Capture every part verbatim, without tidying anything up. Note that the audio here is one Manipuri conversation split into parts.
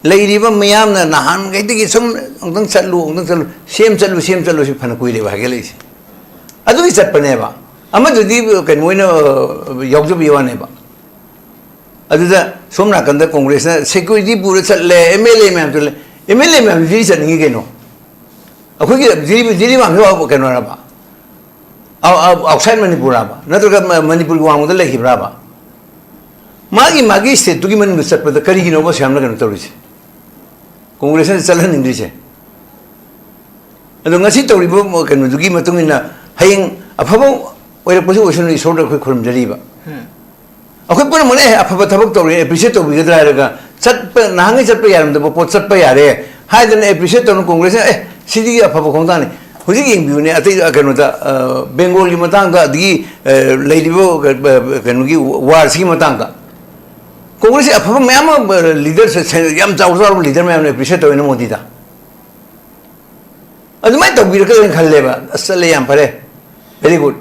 ꯂꯩꯔꯤꯕ ꯃꯤꯌꯥꯝꯅ ꯅꯍꯥꯟꯈꯩꯗꯒꯤ ꯁꯨꯝ ꯑꯃꯨꯛꯇꯪ ꯆꯠꯂꯨ, ꯑꯃꯨꯛꯇꯪ ꯆꯠꯂꯨ, ꯁꯦꯝ ꯆꯠꯂꯨ, ꯁꯦꯝ ꯆꯠꯂꯨ, ꯁꯤ ꯐꯅ ꯀꯨꯏꯔꯦꯕ ꯍꯥꯏꯒꯠꯂꯛꯏꯁꯦ꯫ ꯑꯗꯨꯒꯤ ꯆꯠꯄꯅꯦꯕ꯫ ꯑꯃꯗꯨꯗꯤ ꯀꯩꯅꯣ ꯑꯣꯏꯅ ꯌꯥꯎꯖꯕꯒꯤ ꯋꯥꯅꯦꯕ꯫ ꯑꯗꯨꯗ ꯁꯣꯝ ꯅꯥꯀꯟꯗ ꯀꯣꯡꯒ꯭ꯔꯦꯁꯅ ꯁꯦꯀ꯭ꯌꯨꯔꯤꯇꯤ ꯄꯨꯔ ꯆꯠꯂꯦ, ꯑꯦꯝ ꯑꯦꯜ ꯑꯦ ꯃꯌꯥꯝ ꯆꯠꯂꯦ꯫ ꯑꯦꯝ ꯑꯦꯜ ꯑꯦ ꯃꯌꯥꯝꯗꯨꯗꯤ ꯆꯠꯅꯤꯡꯉꯤ ꯀꯩꯅꯣ? ꯑꯩꯈꯣꯏꯒꯤ ꯖꯤꯔꯤ-, ꯖꯤꯔꯤꯕꯥꯝꯁꯨ ꯀꯩꯅꯣꯔꯕ? ꯑꯥꯎ-, ꯑꯥꯎ-, ꯑꯥꯎꯠꯁꯥꯏꯠ ꯃꯅꯤꯄꯨꯔ ꯍꯥꯏꯕ? ꯅꯠꯇ꯭ꯔꯒ ꯃ-, ꯃꯅꯤꯄꯨꯔꯒꯤ ꯋꯥꯡꯃꯗ ꯂꯩꯈꯤꯕ꯭ꯔꯥꯕ? ꯃꯥꯒꯤ, ꯃꯥꯒꯤ ꯁ꯭ꯇꯦꯠꯇꯨꯒꯤ ꯃꯅꯨꯡꯗ ꯆꯠꯄꯗ ꯀꯔꯤꯒꯤꯅꯣꯕ ꯑꯁꯨꯛ ꯌꯥꯝꯅ ꯀꯩꯅꯣ ꯇꯧꯔꯤꯁꯦ? ꯀꯣꯡꯒ꯭ꯔꯦꯁꯅ ꯆꯠꯍꯟꯅꯤꯡꯗ꯭ꯔꯤꯁꯦ? ꯑꯗꯣ ꯉꯁꯤ ꯇꯧꯔꯤꯕ ꯀꯩꯅꯣꯗꯨꯒꯤ ꯃꯇꯨꯡ ꯏꯟꯅ ꯍꯌꯦꯡ ꯑꯐꯕ ꯑꯣꯏꯔꯛꯄꯁꯨ ꯑꯣꯏꯁꯅꯨ, ꯏꯁꯣꯔꯗ ꯑꯩꯈꯣꯏ ꯈꯨꯔꯨꯝꯖꯔꯤꯕ꯫ ꯎꯝ꯫ ꯑꯩꯈꯣꯏ ꯄꯨꯝꯅꯃꯛꯅ, "ꯑꯦ, ꯑꯐꯕ ꯊꯕꯛ ꯇꯧꯔꯦ, ꯑꯦꯄ꯭ꯔꯤꯁꯤꯌꯦꯠ ꯇꯧꯕꯤꯒꯗ꯭ꯔꯥ?" ꯍꯥꯏꯔꯒ, ꯆꯠꯄ, ꯅꯍꯥꯟꯒꯩ ꯆꯠꯄ ꯌꯥꯔꯝꯗꯕ ꯄꯣꯠ ꯆꯠꯄ ꯌꯥꯔꯦ ꯍꯥꯏꯗꯅ ꯑꯦꯄ꯭ꯔꯤꯁꯤꯌꯦꯠ ꯇꯧꯅ ꯀꯣꯡꯒ꯭ꯔꯦꯁꯅ, "ꯑꯦ, ꯁꯤꯗꯤ ꯑꯐꯕ ꯈꯣꯡꯊꯥꯡꯅꯤ"꯫ ꯍꯧꯖꯤꯛ ꯌꯦꯡꯕꯤꯌꯨꯅꯦ, ꯑꯇꯩ, ꯑ, ꯀꯩꯅꯣꯗ, ꯑ, ꯕꯦꯡꯒꯣꯜꯒꯤ ꯃꯇꯥꯡꯗ, ꯑꯗꯒꯤ, ꯑ, ꯂꯩꯔꯤꯕ, ꯑ, ꯀꯩꯅꯣꯒꯤ ꯋꯥꯔꯁꯤꯒꯤ ꯃꯇꯥꯡꯗ ꯀꯣꯡꯒ꯭ꯔꯦꯁꯀꯤ ꯑꯐꯕ ꯃꯌꯥꯝ ꯑꯃ, ꯑ, ꯂꯤꯗꯔꯁ ꯌꯥꯝ ꯆꯥꯎ ꯆꯥꯎꯔꯕ ꯂꯤꯗꯔ ꯃꯌꯥꯝꯅ ꯑꯦꯄ꯭ꯔꯤꯁꯤꯌꯦꯠ ꯇꯧꯋꯦꯅ ꯃꯣꯗꯤꯗ꯫ ꯑꯗꯨꯃꯥꯏꯅ ꯇꯧꯕꯤꯔꯛꯀꯗ꯭ꯔꯅ ꯈꯜꯂꯦꯕ꯫ ꯑꯁ, ꯆꯠꯂꯦ, ꯌꯥꯝ ꯐꯔꯦ, ꯚꯦꯔꯤ ꯒꯨꯗ꯫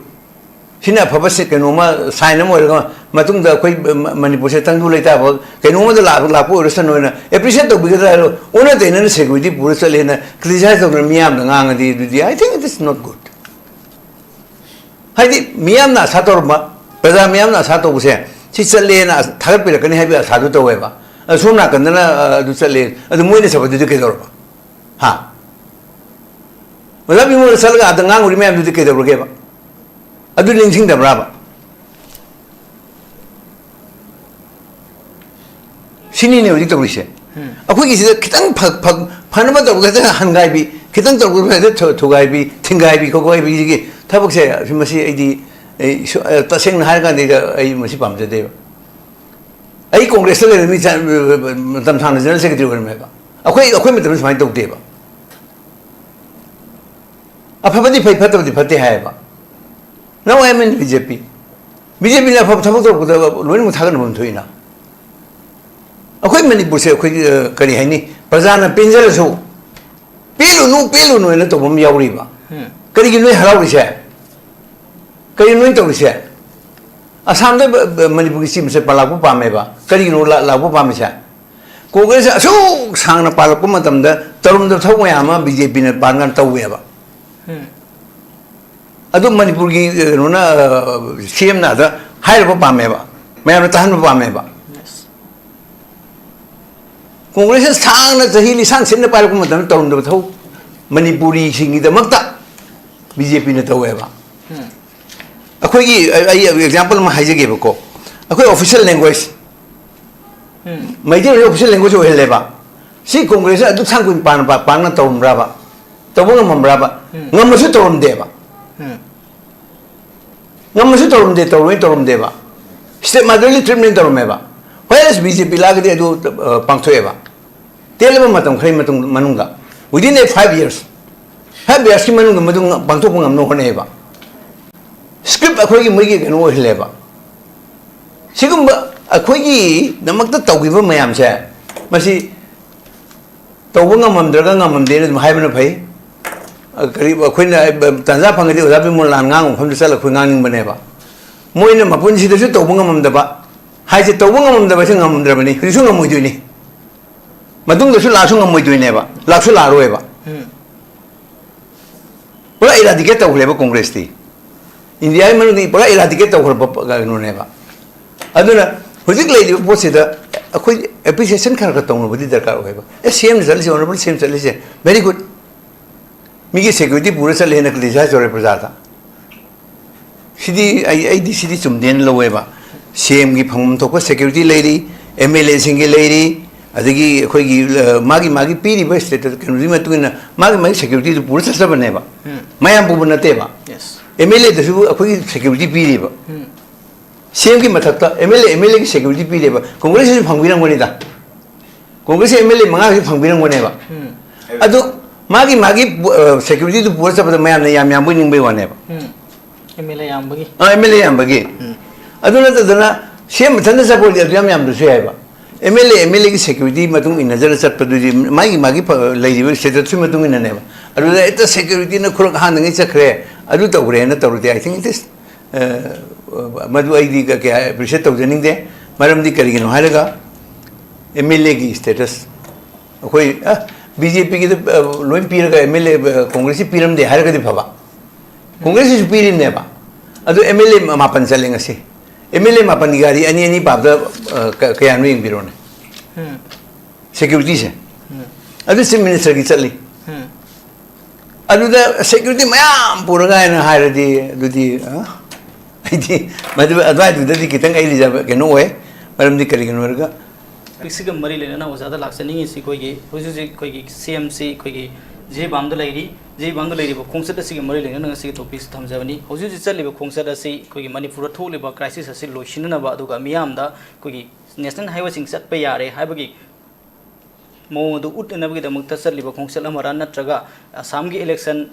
ꯁꯤꯅ ꯑꯐꯕ ꯁꯤ-, ꯀꯩꯅꯣꯝꯃ, ꯁꯥꯏꯟ ꯑꯃ ꯑꯣꯏꯔꯒ ꯃꯇꯨꯡꯗ ꯑꯩꯈꯣꯏ ꯃ-, ꯃꯅꯤꯄꯨꯔꯁꯦ ꯇꯪꯗꯨ ꯂꯩꯇꯥꯕ ꯀꯩꯅꯣꯝꯃꯗ ꯂꯥꯛ-, ꯂꯥꯛꯄ ꯑꯣꯏꯔꯁꯅꯨ ꯍꯥꯏꯅ ꯑꯦꯄ꯭ꯔꯤꯁꯤꯌꯦꯠ ꯇꯧꯕꯤꯒꯗ꯭ꯔꯥ ꯍꯥꯏꯔꯣ? ꯑꯣꯟꯅ ꯇꯩꯅꯅ ꯁꯦꯀ꯭ꯌꯨꯔꯤꯇꯤ ꯄꯨꯔ ꯆꯠꯂꯦꯅ ꯀ꯭ꯔꯤꯇꯤꯁꯥꯏꯖ ꯇꯧꯗꯅ ꯃꯤꯌꯥꯝꯗ ꯉꯥꯡꯉꯗꯤ, ꯑꯗꯨꯗꯤ, I think it is not good. ꯍꯥꯏꯗꯤ ꯃꯤꯌꯥꯝꯅ ꯑꯁꯥ ꯇꯧꯔꯝꯕ, ꯄ꯭ꯔꯖꯥ ꯃꯤꯌꯥꯝꯅ ꯑꯁꯥ ꯇꯧꯕꯁꯦ, ꯁꯤ ꯆꯠꯂꯦꯅ ꯑꯁ-, ꯊꯥꯒꯠꯄꯤꯔꯛꯀꯅꯤ ꯍꯥꯏꯕꯒꯤ ꯑꯁꯥꯗꯨ ꯇꯧꯋꯦꯕ꯫ ꯑꯗꯣ ꯁꯣꯝ ꯅꯥꯀꯟꯗꯅ, ꯑ, ꯑꯗꯨ ꯆꯠꯂꯦ, ꯑꯗꯨ ꯃꯣꯏꯅ ꯆꯠꯄꯗꯨꯗꯤ ꯀꯩꯗꯧꯔꯕ? ꯍꯥ? ꯑꯣꯖꯥ ꯕꯤꯃꯣꯜꯅ ꯆꯠꯂꯒ ꯑꯥꯗ ꯉꯥꯡꯉꯨꯔꯤ ꯃꯌꯥꯝꯗꯨꯗꯤ ꯀꯩꯗꯧꯔꯒꯦꯕ? ꯑꯗꯨ ꯅꯤꯡꯁꯤꯡꯗꯕ꯭ꯔꯥꯕ? ꯁꯤꯅꯤꯅꯦ ꯍꯧꯖꯤꯛ ꯇꯧꯔꯤꯁꯦ꯫ ꯎꯝ꯫ ꯑꯩꯈꯣꯏꯒꯤꯁꯤꯗ ꯈꯤꯇꯪ ꯐ-, ꯐ-, ꯐꯅꯕ ꯇꯧꯕꯗ ꯍꯦꯛꯇ ꯍꯟꯒꯥꯏꯕꯤ, ꯈꯤꯇꯪ ꯇꯧꯕꯗ ꯍꯦꯛꯇ ꯊꯨ-, ꯊꯨꯒꯥꯏꯕꯤ, ꯊꯤꯡꯒꯥꯏꯕꯤ ꯈꯣꯠꯀꯥꯏꯕꯤꯁꯤꯒꯤ ꯊꯕꯛꯁꯦ, ꯃꯁꯤ ꯑꯩꯗꯤ, ꯑꯩ ꯁꯨ-, ꯑ, ꯇꯁꯦꯡꯅ ꯍꯥꯏꯔꯀꯥꯟꯗ ꯑꯩ ꯃꯁꯤ ꯄꯥꯝꯖꯗꯦꯕ꯫ ꯑꯩ ꯀꯣꯡꯒ꯭ꯔꯦꯁꯇ ꯂꯩꯔꯝꯃꯤ, ꯆ-, ꯃꯇꯝ ꯁꯥꯡꯅ ꯖꯦꯅꯔꯦꯜ ꯁꯦꯀ꯭ꯔꯦꯇꯔꯤ ꯑꯣꯏꯔꯝꯃꯦꯕ꯫ ꯑꯩꯈꯣꯏ, ꯑꯩꯈꯣꯏ ꯃꯇꯝꯗ ꯁꯨꯃꯥꯏꯅ ꯇꯧꯗꯦꯕ꯫ ꯑꯐꯕꯗꯤ ꯐꯩ, ꯐꯠꯇꯕꯗꯤ ꯐꯠꯇꯦ ꯍꯥꯏꯌꯦꯕ꯫ Now I am in B J P꯫ B J Pꯅ ꯑꯐꯕ ꯊꯕꯛ ꯇꯧꯔꯛꯄꯗ ꯂꯣꯏꯅꯃꯛ ꯊꯥꯒꯠꯅꯐꯝ ꯊꯣꯛꯏꯅ꯫ ꯑꯩꯈꯣꯏ ꯃꯅꯤꯄꯨꯔꯁꯦ ꯑꯩꯈꯣꯏꯒꯤ, ꯑ, ꯀꯔꯤ ꯍꯥꯏꯅꯤ, ꯄ꯭ꯔꯖꯥꯅ ꯄꯦꯟꯖꯔꯁꯨ, "ꯄꯦꯜꯂꯨꯅꯨ, ꯄꯦꯜꯂꯨꯅꯨ" ꯍꯥꯏꯅ ꯇꯧꯕ ꯑꯃ ꯌꯥꯎꯔꯤꯕ꯫ ꯎꯝ꯫ ꯀꯔꯤꯒꯤ ꯅꯣꯏ ꯍꯔꯥꯎꯔꯤꯁꯦ? ꯀꯔꯤꯒꯤ ꯅꯣꯏ ꯇꯧꯔꯤꯁꯦ? ꯑꯁꯥꯝꯗ ꯕ-, ꯕ-, ꯃꯅꯤꯄꯨꯔꯒꯤ ꯆꯤꯞ ꯃꯤꯅꯤꯁꯇꯔ ꯄ-, ꯂꯥꯛꯄ ꯄꯥꯝꯃꯦꯕ꯫ ꯀꯔꯤꯒꯤꯅꯣ ꯂꯥ-, ꯂꯥꯛꯄ ꯄꯥꯝꯃꯤꯁꯦ? ꯀꯣꯡꯒ꯭ꯔꯦꯁ ꯑꯁꯨꯛ ꯁꯥꯡꯅ ꯄꯥꯜꯂꯛꯄ ꯃꯇꯝꯗ ꯇꯧꯔꯝꯗꯕ ꯊꯕꯛ ꯃꯌꯥꯝ ꯑꯃ ꯕꯤ ꯖꯦ ꯄꯤꯅ ꯄꯥꯟꯀꯥꯟꯗ ꯇꯧꯋꯦꯕ꯫ ꯑꯗꯨ ꯃꯅꯤꯄꯨꯔꯒꯤ ꯀꯩꯅꯣꯅ, ꯁꯤ ꯑꯦꯝꯅ ꯑꯗ ꯍꯥꯏꯔꯨꯕ ꯄꯥꯝꯃꯦꯕ, ꯃꯌꯥꯝꯅ ꯇꯥꯍꯟꯕ ꯄꯥꯝꯃꯦꯕ꯫ ꯀꯣꯡꯒ꯭ꯔꯦꯁꯅ ꯁꯥꯡꯅ ꯆꯍꯤ ꯂꯤꯁꯥꯡ ꯁꯤꯠꯅ ꯄꯥꯏꯔꯛꯄ ꯃꯇꯝꯗ ꯇꯧꯔꯝꯗꯕ ꯊꯕꯛ ꯃꯅꯤꯄꯨꯔꯤꯁꯤꯡꯒꯤꯗꯃꯛꯇ ꯕꯤ ꯖꯦ ꯄꯤꯅ ꯇꯧꯋꯦꯕ꯫ ꯑꯩꯈꯣꯏꯒꯤ, ꯑꯩ ꯑꯦꯛꯖꯥꯝꯄꯜ ꯑꯃ ꯍꯥꯏꯖꯒꯦꯕꯀꯣ꯫ ꯑꯩꯈꯣꯏ official language, ꯃꯩꯇꯩꯂꯣꯟꯁꯦ official language ꯑꯣꯏꯍꯜꯂꯦꯕ꯫ ꯁꯤ ꯀꯣꯡꯒ꯭ꯔꯦꯁꯅ ꯑꯗꯨꯛ ꯁꯥꯡ ꯀꯨꯏꯅ ꯄꯥꯟ-, ꯄꯥ-, ꯄꯥꯛꯅ ꯇꯧꯔꯝꯕ꯭ꯔꯕ? ꯇꯧꯕ ꯉꯝꯃꯝꯕ꯭ꯔꯕ? ꯎꯝ꯫ ꯉꯝꯃꯁꯨ ꯇꯧꯔꯝꯗꯦꯕ꯫ ꯎꯝ꯫ ꯉꯝꯃꯁꯨ ꯇꯧꯔꯝꯗꯦ, ꯇꯧꯔꯣꯏꯅ ꯇꯧꯔꯝꯗꯦꯕ꯫ State motherly treatment ꯇꯧꯔꯝꯃꯦꯕ꯫ Whereas ꯕꯤ ꯖꯦ ꯄꯤ ꯂꯥꯛꯑꯒꯗꯤ ꯑꯗꯨ, ꯑ, ꯄꯥꯡꯊꯣꯛꯑꯦꯕ꯫ ꯇꯦꯜꯂꯕ ꯃꯇꯝ ꯈꯔꯒꯤ ꯃꯇꯨꯡ, ꯃꯅꯨꯡꯗ, within a five years, five yearsꯀꯤ ꯃꯅꯨꯡꯗ ꯃꯗꯨ ꯉ-, ꯄꯥꯡꯊꯣꯛꯄ ꯉꯝꯅꯕ ꯍꯣꯠꯅꯩꯌꯦꯕ꯫ Script ꯑꯩꯈꯣꯏꯒꯤ, ꯃꯣꯏꯒꯤ ꯀꯩꯅꯣ ꯑꯣꯏꯍꯜꯂꯦꯕ꯫ ꯁꯤꯒꯨꯝꯕ ꯑꯩꯈꯣꯏꯒꯤꯗꯃꯛꯇ ꯇꯧꯈꯤꯕ ꯃꯌꯥꯝꯁꯦ, ꯃꯁꯤ ꯇꯧꯕ ꯉꯝꯃꯝꯗ꯭ꯔꯒ ꯉꯝꯃꯝꯗꯦꯅ ꯑꯗꯨꯝ ꯍꯥꯏꯕꯅ ꯐꯩ꯫ ꯑ, ꯀꯔꯤ, ꯑꯩꯈꯣꯏꯅ, ꯑ, ꯇꯥꯟꯖꯥ ꯐꯪꯉꯗꯤ ꯑꯣꯖꯥ ꯕꯤꯃꯣꯜ ꯂꯥꯟ ꯉꯥꯡꯕ ꯃꯐꯝꯗ ꯆꯠꯂꯒ ꯑꯩꯈꯣꯏ ꯉꯥꯡꯅꯤꯡꯕꯅꯦꯕ꯫ ꯃꯣꯏꯅ ꯃꯄꯨꯟꯁꯤꯗꯁꯨ ꯇꯧꯕ ꯉꯝꯃꯝꯗꯕ ꯍꯥꯏꯁꯦ, ꯇꯧꯕ ꯉꯝꯃꯝꯗꯕ ꯍꯥꯏꯁꯦ ꯉꯝꯃꯝꯗ꯭ꯔꯕꯅꯤ, ꯍꯧꯖꯤꯛꯁꯨ ꯉꯝꯃꯣꯏꯗꯣꯏꯅꯤ, ꯃꯇꯨꯡꯗꯁꯨ ꯂꯥꯛꯁꯨ ꯉꯝꯃꯣꯏꯗꯣꯏꯅꯦꯕ, ꯂꯥꯛꯁꯨ ꯂꯥꯛꯑꯔꯣꯏꯕ꯫ ꯎꯝ꯫ ꯄꯨꯔꯥ eradicate ꯇꯧꯈ꯭ꯔꯦꯕ ꯀꯣꯡꯒ꯭ꯔꯦꯁꯇꯤ꯫ ꯏꯟꯗꯤꯌꯥꯒꯤ ꯃꯅꯨꯡꯗ ꯄꯨꯔꯥ eradicate ꯇꯧꯈ꯭ꯔꯕ ꯀꯩꯅꯣꯅꯦꯕ꯫ ꯑꯗꯨꯅ ꯍꯧꯖꯤꯛ ꯂꯩꯔꯤꯕ ꯄꯣꯠꯁꯤꯗ ꯑꯩꯈꯣꯏ appreciation ꯈꯔ ꯈꯔ ꯇꯧꯅꯕꯗꯤ ꯗꯔꯀꯥꯔ ꯑꯣꯏꯌꯦꯕ꯫ ꯑꯦ, ꯁꯤ ꯑꯦꯝꯅ ꯆꯠꯂꯤꯁꯦ, honourable ꯁꯤ ꯑꯦꯝ ꯆꯠꯂꯤꯁꯦ, very good꯫ ꯃꯤꯒꯤ security ꯄꯨꯔ ꯆꯠꯂꯦꯅ criticize ꯇꯧꯔꯦ ꯄ꯭ꯔꯖꯥꯗ꯫ ꯁꯤꯗꯤ ꯑꯩ, ꯑꯩꯗꯤ ꯁꯤꯗꯤ ꯆꯨꯝꯗꯦꯅ ꯂꯧꯋꯦꯕ꯫ ꯁꯤ ꯑꯦꯝꯒꯤ ꯐꯪꯐꯝ ꯊꯣꯛꯄ security ꯂꯩꯔꯤ, ꯑꯦꯝ ꯑꯦꯜ ꯑꯦꯁꯤꯡꯒꯤ ꯂꯩꯔꯤ, ꯑꯗꯒꯤ ꯑꯩꯈꯣꯏꯒꯤ, ꯑ, ꯃꯥꯒꯤ, ꯃꯥꯒꯤ ꯄꯤꯔꯤꯕ status ꯀꯩꯅꯣꯗꯨꯒꯤ ꯃꯇꯨꯡ ꯏꯟꯅ ꯃꯥꯒꯤ, ꯃꯥꯒꯤ securityꯗꯨ ꯄꯨꯔ ꯆꯠꯆꯕꯅꯦꯕ꯫ ꯎꯝ꯫ ꯃꯌꯥꯝ ꯄꯨꯕ ꯅꯠꯇꯦꯕ꯫ Yes꯫ ꯑꯦꯝ ꯑꯦꯜ ꯑꯦꯗꯁꯨ ꯑꯩꯈꯣꯏꯒꯤ security ꯄꯤꯔꯤꯕ꯫ ꯎꯝ꯫ ꯁꯤ ꯑꯦꯝꯒꯤ ꯃꯊꯛꯇ M L A, M L ꯑꯦꯒꯤ security ꯄꯤꯔꯤꯕ꯫ ꯀꯣꯡꯒ꯭ꯔꯦꯁꯁꯤꯁꯨ ꯐꯪꯕꯤꯔꯝꯒꯅꯤꯗ꯫ ꯀꯣꯡꯒ꯭ꯔꯦꯁꯀꯤ ꯑꯦꯝ ꯑꯦꯜ ꯑꯦ ꯃꯉꯥꯁꯤ ꯐꯪꯕꯤꯔꯝꯒꯅꯦꯕ꯫ ꯎꯝ꯫ ꯑꯗꯨ ꯃꯥꯒꯤ, ꯃꯥꯒꯤ, ꯑ, securityꯗꯨ ꯄꯨꯔ ꯆꯠꯄꯗ ꯃꯌꯥꯝꯅ ꯌꯥꯝ ꯌꯥꯝꯕꯣꯏ ꯅꯤꯡꯕꯩ ꯋꯥꯅꯦꯕ꯫ ꯎꯝ꯫ ꯑꯦꯝ ꯑꯦꯜ ꯑꯦ ꯌꯥꯝꯕꯒꯤ꯫ ꯑ, ꯑꯦꯝ ꯑꯦꯜ ꯑꯦ ꯌꯥꯝꯕꯒꯤ꯫ ꯎꯝ꯫ ꯑꯗꯨ ꯅꯠꯇꯗꯅ ꯁꯤ ꯑꯦꯝ ꯃꯊꯟꯇ ꯆꯠꯄ ꯑꯣꯏꯔꯗꯤ ꯑꯗꯨ ꯌꯥꯝ ꯌꯥꯝꯗ꯭ꯔꯁꯨ ꯌꯥꯏꯕ꯫ M L A, M L ꯑꯦꯒꯤ security ꯃꯇꯨꯡ ꯏꯟꯅꯖꯔ ꯆꯠꯄꯗꯨꯗꯤ ꯃꯥꯒꯤ, ꯃꯥꯒꯤ ꯐ-, ꯂꯩꯔꯤꯕ statusꯀꯤ ꯃꯇꯨꯡ ꯏꯟꯅꯅꯦꯕ꯫ ꯑꯗꯨꯗ ꯍꯦꯛꯇ securityꯅ ꯈꯨꯔꯛ ꯍꯥꯟꯅꯉꯩ ꯆꯠꯈ꯭ꯔꯦ, ꯑꯗꯨ ꯇꯧꯈ꯭ꯔꯦꯅ ꯇꯧꯔꯗꯤ, I think it is, ꯑ, ꯃꯗꯨ ꯑꯩꯗꯤ ꯀ-, ꯀꯌꯥ appreciate ꯇꯧꯖꯅꯤꯡꯗꯦ꯫ ꯃꯔꯝꯗꯤ ꯀꯔꯤꯒꯤꯅꯣ ꯍꯥꯏꯔꯒ, ꯑꯦꯝ ꯑꯦꯜ ꯑꯦꯒꯤ ꯁ꯭ꯇꯦꯇꯁ ꯑꯩꯈꯣꯏ, ꯑ, ꯕꯤ ꯖꯦ ꯄꯤꯒꯤꯗ, ꯑ, ꯂꯣꯏ ꯄꯤꯔꯒ ꯑꯦꯝ ꯑꯦꯜ ꯑꯦ, ꯑ, ꯀꯣꯡꯒ꯭ꯔꯦꯁꯁꯤ ꯄꯤꯔꯝꯗꯦ ꯍꯥꯏꯔꯒꯗꯤ ꯐꯕ꯫ ꯀꯣꯡꯒ꯭ꯔꯦꯁꯁꯤꯁꯨ ꯄꯤꯔꯤꯕꯅꯦꯕ꯫ ꯑꯗꯨ ꯑꯦꯝ ꯑꯦꯜ ꯑꯦ ꯃꯥꯄꯟ ꯆꯠꯂꯦ ꯉꯁꯤ꯫ ꯑꯦꯝ ꯑꯦꯜ ꯑꯦ ꯃꯥꯄꯟꯒꯤ ꯒꯥꯔꯤ ꯑꯅꯤ ꯑꯅꯤ ꯄꯥꯕꯗ, ꯑ, ꯀ-, ꯀꯌꯥꯅꯣ ꯌꯦꯡꯕꯤꯔꯣꯅꯦ꯫ ꯎꯝ꯫ ꯁꯦꯀ꯭ꯌꯨꯔꯤꯇꯤꯁꯦ꯫ ꯎꯝ꯫ ꯑꯗꯨ ꯆꯤꯐ ꯃꯤꯅꯤꯁꯇꯔꯒꯤ ꯆꯠꯂꯤ꯫ ꯎꯝ꯫ ꯑꯗꯨꯗ ꯁꯦꯀ꯭ꯌꯨꯔꯤꯇꯤ ꯃꯌꯥꯝ ꯄꯨꯔꯒ ꯍꯥꯏꯅ ꯍꯥꯏꯔꯗꯤ, ꯑꯗꯨꯗꯤ, ꯑ? ꯑꯩꯗꯤ ꯃꯗꯨ, ꯑꯗꯨꯋꯥꯏꯗꯨꯗꯗꯤ ꯈꯤꯇꯪ ꯑꯩ ꯔꯤꯖꯥꯔꯕ ꯀꯩꯅꯣ ꯑꯣꯏ꯫ ꯃꯔꯝꯗꯤ ꯀꯔꯤꯒꯤꯅꯣ ꯍꯥꯏꯔꯒ, ꯇꯣꯄꯤꯛꯁꯤꯒ ꯃꯔꯤ ꯂꯩꯅꯅ ꯑꯣꯖꯥꯗ ꯂꯥꯛꯆꯅꯤꯡꯉꯤꯁꯤ ꯑꯩꯈꯣꯏꯒꯤ ꯍꯧꯖꯤꯛ ꯍꯧꯖꯤꯛ ꯑꯩꯈꯣꯏꯒꯤ ꯁꯤ ꯑꯦꯝꯁꯤ ꯑꯩꯈꯣꯏꯒꯤ ꯖꯤꯔꯤꯕꯥꯝꯗ ꯂꯩꯔꯤ꯫ ꯖꯤꯔꯤꯕꯥꯝꯗ ꯂꯩꯔꯤꯕ ꯈꯣꯡꯆꯠ ꯑꯁꯤꯒ ꯃꯔꯤ ꯂꯩꯅꯅ ꯉꯁꯤꯒꯤ ꯇꯣꯄꯤꯛꯁꯤ ꯊꯝꯖꯕꯅꯤ꯫ ꯍꯧꯖꯤꯛ ꯍꯧꯖꯤꯛ ꯆꯠꯂꯤꯕ ꯈꯣꯡꯆꯠ ꯑꯁꯤ ꯑꯩꯈꯣꯏꯒꯤ ꯃꯅꯤꯄꯨꯔꯗ ꯊꯣꯛꯂꯤꯕ ꯀ꯭ꯔꯥꯏꯁꯤꯁ ꯑꯁꯤ ꯂꯣꯏꯁꯤꯟꯅꯅꯕ, ꯑꯗꯨꯒ ꯃꯤꯌꯥꯝꯗ ꯑꯩꯈꯣꯏꯒꯤ ꯅꯦꯁꯅꯦꯜ ꯍꯥꯏꯋꯦꯁꯤꯡ ꯆꯠꯄ ꯌꯥꯔꯦ ꯍꯥꯏꯕꯒꯤ ꯃꯑꯣꯡ ꯑꯗꯨ ꯎꯠꯅꯅꯕꯒꯤꯗꯃꯛꯇ ꯆꯠꯂꯤꯕ ꯈꯣꯡꯆꯠ ꯑꯃꯔꯥ, ꯅꯠꯇ꯭ꯔꯒ ꯑꯁꯥꯝꯒꯤ ꯏꯂꯦꯛꯁꯟ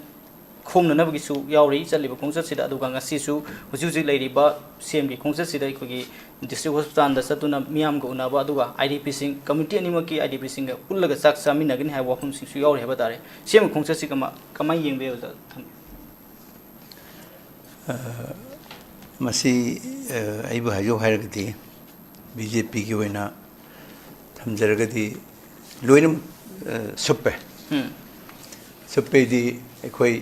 ꯈꯣꯝꯅꯅꯕꯒꯤꯁꯨ ꯌꯥꯎꯔꯤ ꯆꯠꯂꯤꯕ ꯈꯣꯡꯆꯠꯁꯤꯗ? ꯑꯗꯨꯒ ꯉꯁꯤꯁꯨ ꯍꯧꯖꯤꯛ ꯍꯧꯖꯤꯛ ꯂꯩꯔꯤꯕ ꯁꯤ ꯑꯦꯝꯒꯤ ꯈꯣꯡꯆꯠꯁꯤꯗ ꯑꯩꯈꯣꯏꯒꯤ ꯗꯤꯁꯇ꯭ꯔꯤꯛ ꯍꯣꯁꯄꯤꯇꯥꯜꯗ ꯆꯠꯇꯨꯅ ꯃꯤꯌꯥꯝꯒ ꯎꯅꯕ, ꯑꯗꯨꯒ ꯑꯥꯏ ꯗꯤ ꯄꯤꯁꯤꯡ, ꯀꯝꯃ꯭ꯌꯨꯅꯤꯇꯤ ꯑꯅꯤꯃꯛꯀꯤ ꯑꯥꯏ ꯗꯤ ꯄꯤꯁꯤꯡꯒ ꯄꯨꯜꯂꯒ ꯆꯥꯛ ꯆꯥꯃꯤꯟꯅꯒꯅꯤ ꯍꯥꯏꯕ ꯋꯥꯐꯝꯁꯤꯡꯁꯨ ꯌꯥꯎꯔꯤ ꯍꯥꯏꯕ ꯇꯥꯔꯦ꯫ ꯁꯤ ꯑꯦꯝꯒꯤ ꯈꯣꯡꯆꯠꯁꯤ ꯀꯃꯥꯏ, ꯀꯃꯥꯏꯅ ꯌꯦꯡꯕ ꯌꯥꯏ ꯑꯣꯖꯥ? ꯊꯝ- ꯑ, ꯃꯁꯤ, ꯑ, ꯑꯩꯕꯨ ꯍꯥꯏꯖꯧ ꯍꯥꯏꯔꯒꯗꯤ, ꯕꯤ ꯖꯦ ꯄꯤꯒꯤ ꯑꯣꯏꯅ ꯊꯝꯖꯔꯒꯗꯤ ꯂꯣꯏꯅꯃꯛ, ꯑ, ꯁꯨꯞꯄꯦ꯫ ꯎꯝ꯫ ꯁꯨꯞꯄꯦꯗꯤ ꯑꯩꯈꯣꯏ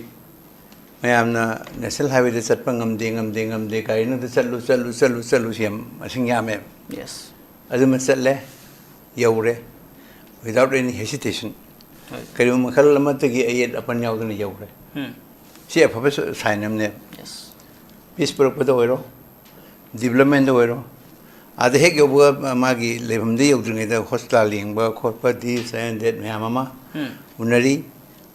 ꯃꯌꯥꯝꯅ ꯅꯦꯁꯅꯦꯜ ꯍꯥꯏꯋꯦꯗ ꯆꯠꯄ ꯉꯝꯗꯦ, ꯉꯝꯗꯦ, ꯉꯝꯗꯦ, ꯒꯥꯔꯤꯅꯗ ꯆꯠꯂꯨ, ꯆꯠꯂꯨ, ꯆꯠꯂꯨ, ꯆꯠꯂꯨ, ꯁꯤ ꯌꯥꯝ ꯃꯁꯤꯡ ꯌꯥꯝꯃꯦꯕ꯫ ꯌꯦꯁ꯫ ꯑꯗꯨꯃ ꯆꯠꯂꯦ, ꯌꯧꯔꯦ, without any hesitation꯫ ꯍꯣꯏ꯫ ꯀꯔꯤꯒꯨꯝꯕ ꯃꯈꯜ ꯑꯃꯠꯇꯒꯤ ꯑꯌꯦꯠ ꯑꯄꯟ ꯌꯥꯎꯗꯅ ꯌꯧꯔꯦ꯫ ꯎꯝ꯫ ꯁꯤ ꯑꯐꯕ ꯁ-, ꯁꯥꯏꯟ ꯑꯃꯅꯦꯕ꯫ ꯌꯦꯁ꯫ ꯄꯤꯁ ꯄꯨꯔꯛꯄꯗ ꯑꯣꯏꯔꯣ, ꯗꯤꯕ꯭ꯂꯞꯃꯦꯟꯗ ꯑꯣꯏꯔꯣ, ꯑꯥꯗ ꯍꯦꯛ ꯌꯧꯕꯒ ꯃꯥꯒꯤ ꯂꯩꯐꯝꯗ ꯌꯧꯗ꯭ꯔꯤꯉꯩꯗ ꯍꯣꯁꯄꯤꯇꯥꯜ ꯌꯦꯡꯕ ꯈꯣꯠꯄ, this and that ꯃꯌꯥꯝ ꯑꯃ ꯎꯝ꯫ ꯎꯅꯔꯤ꯫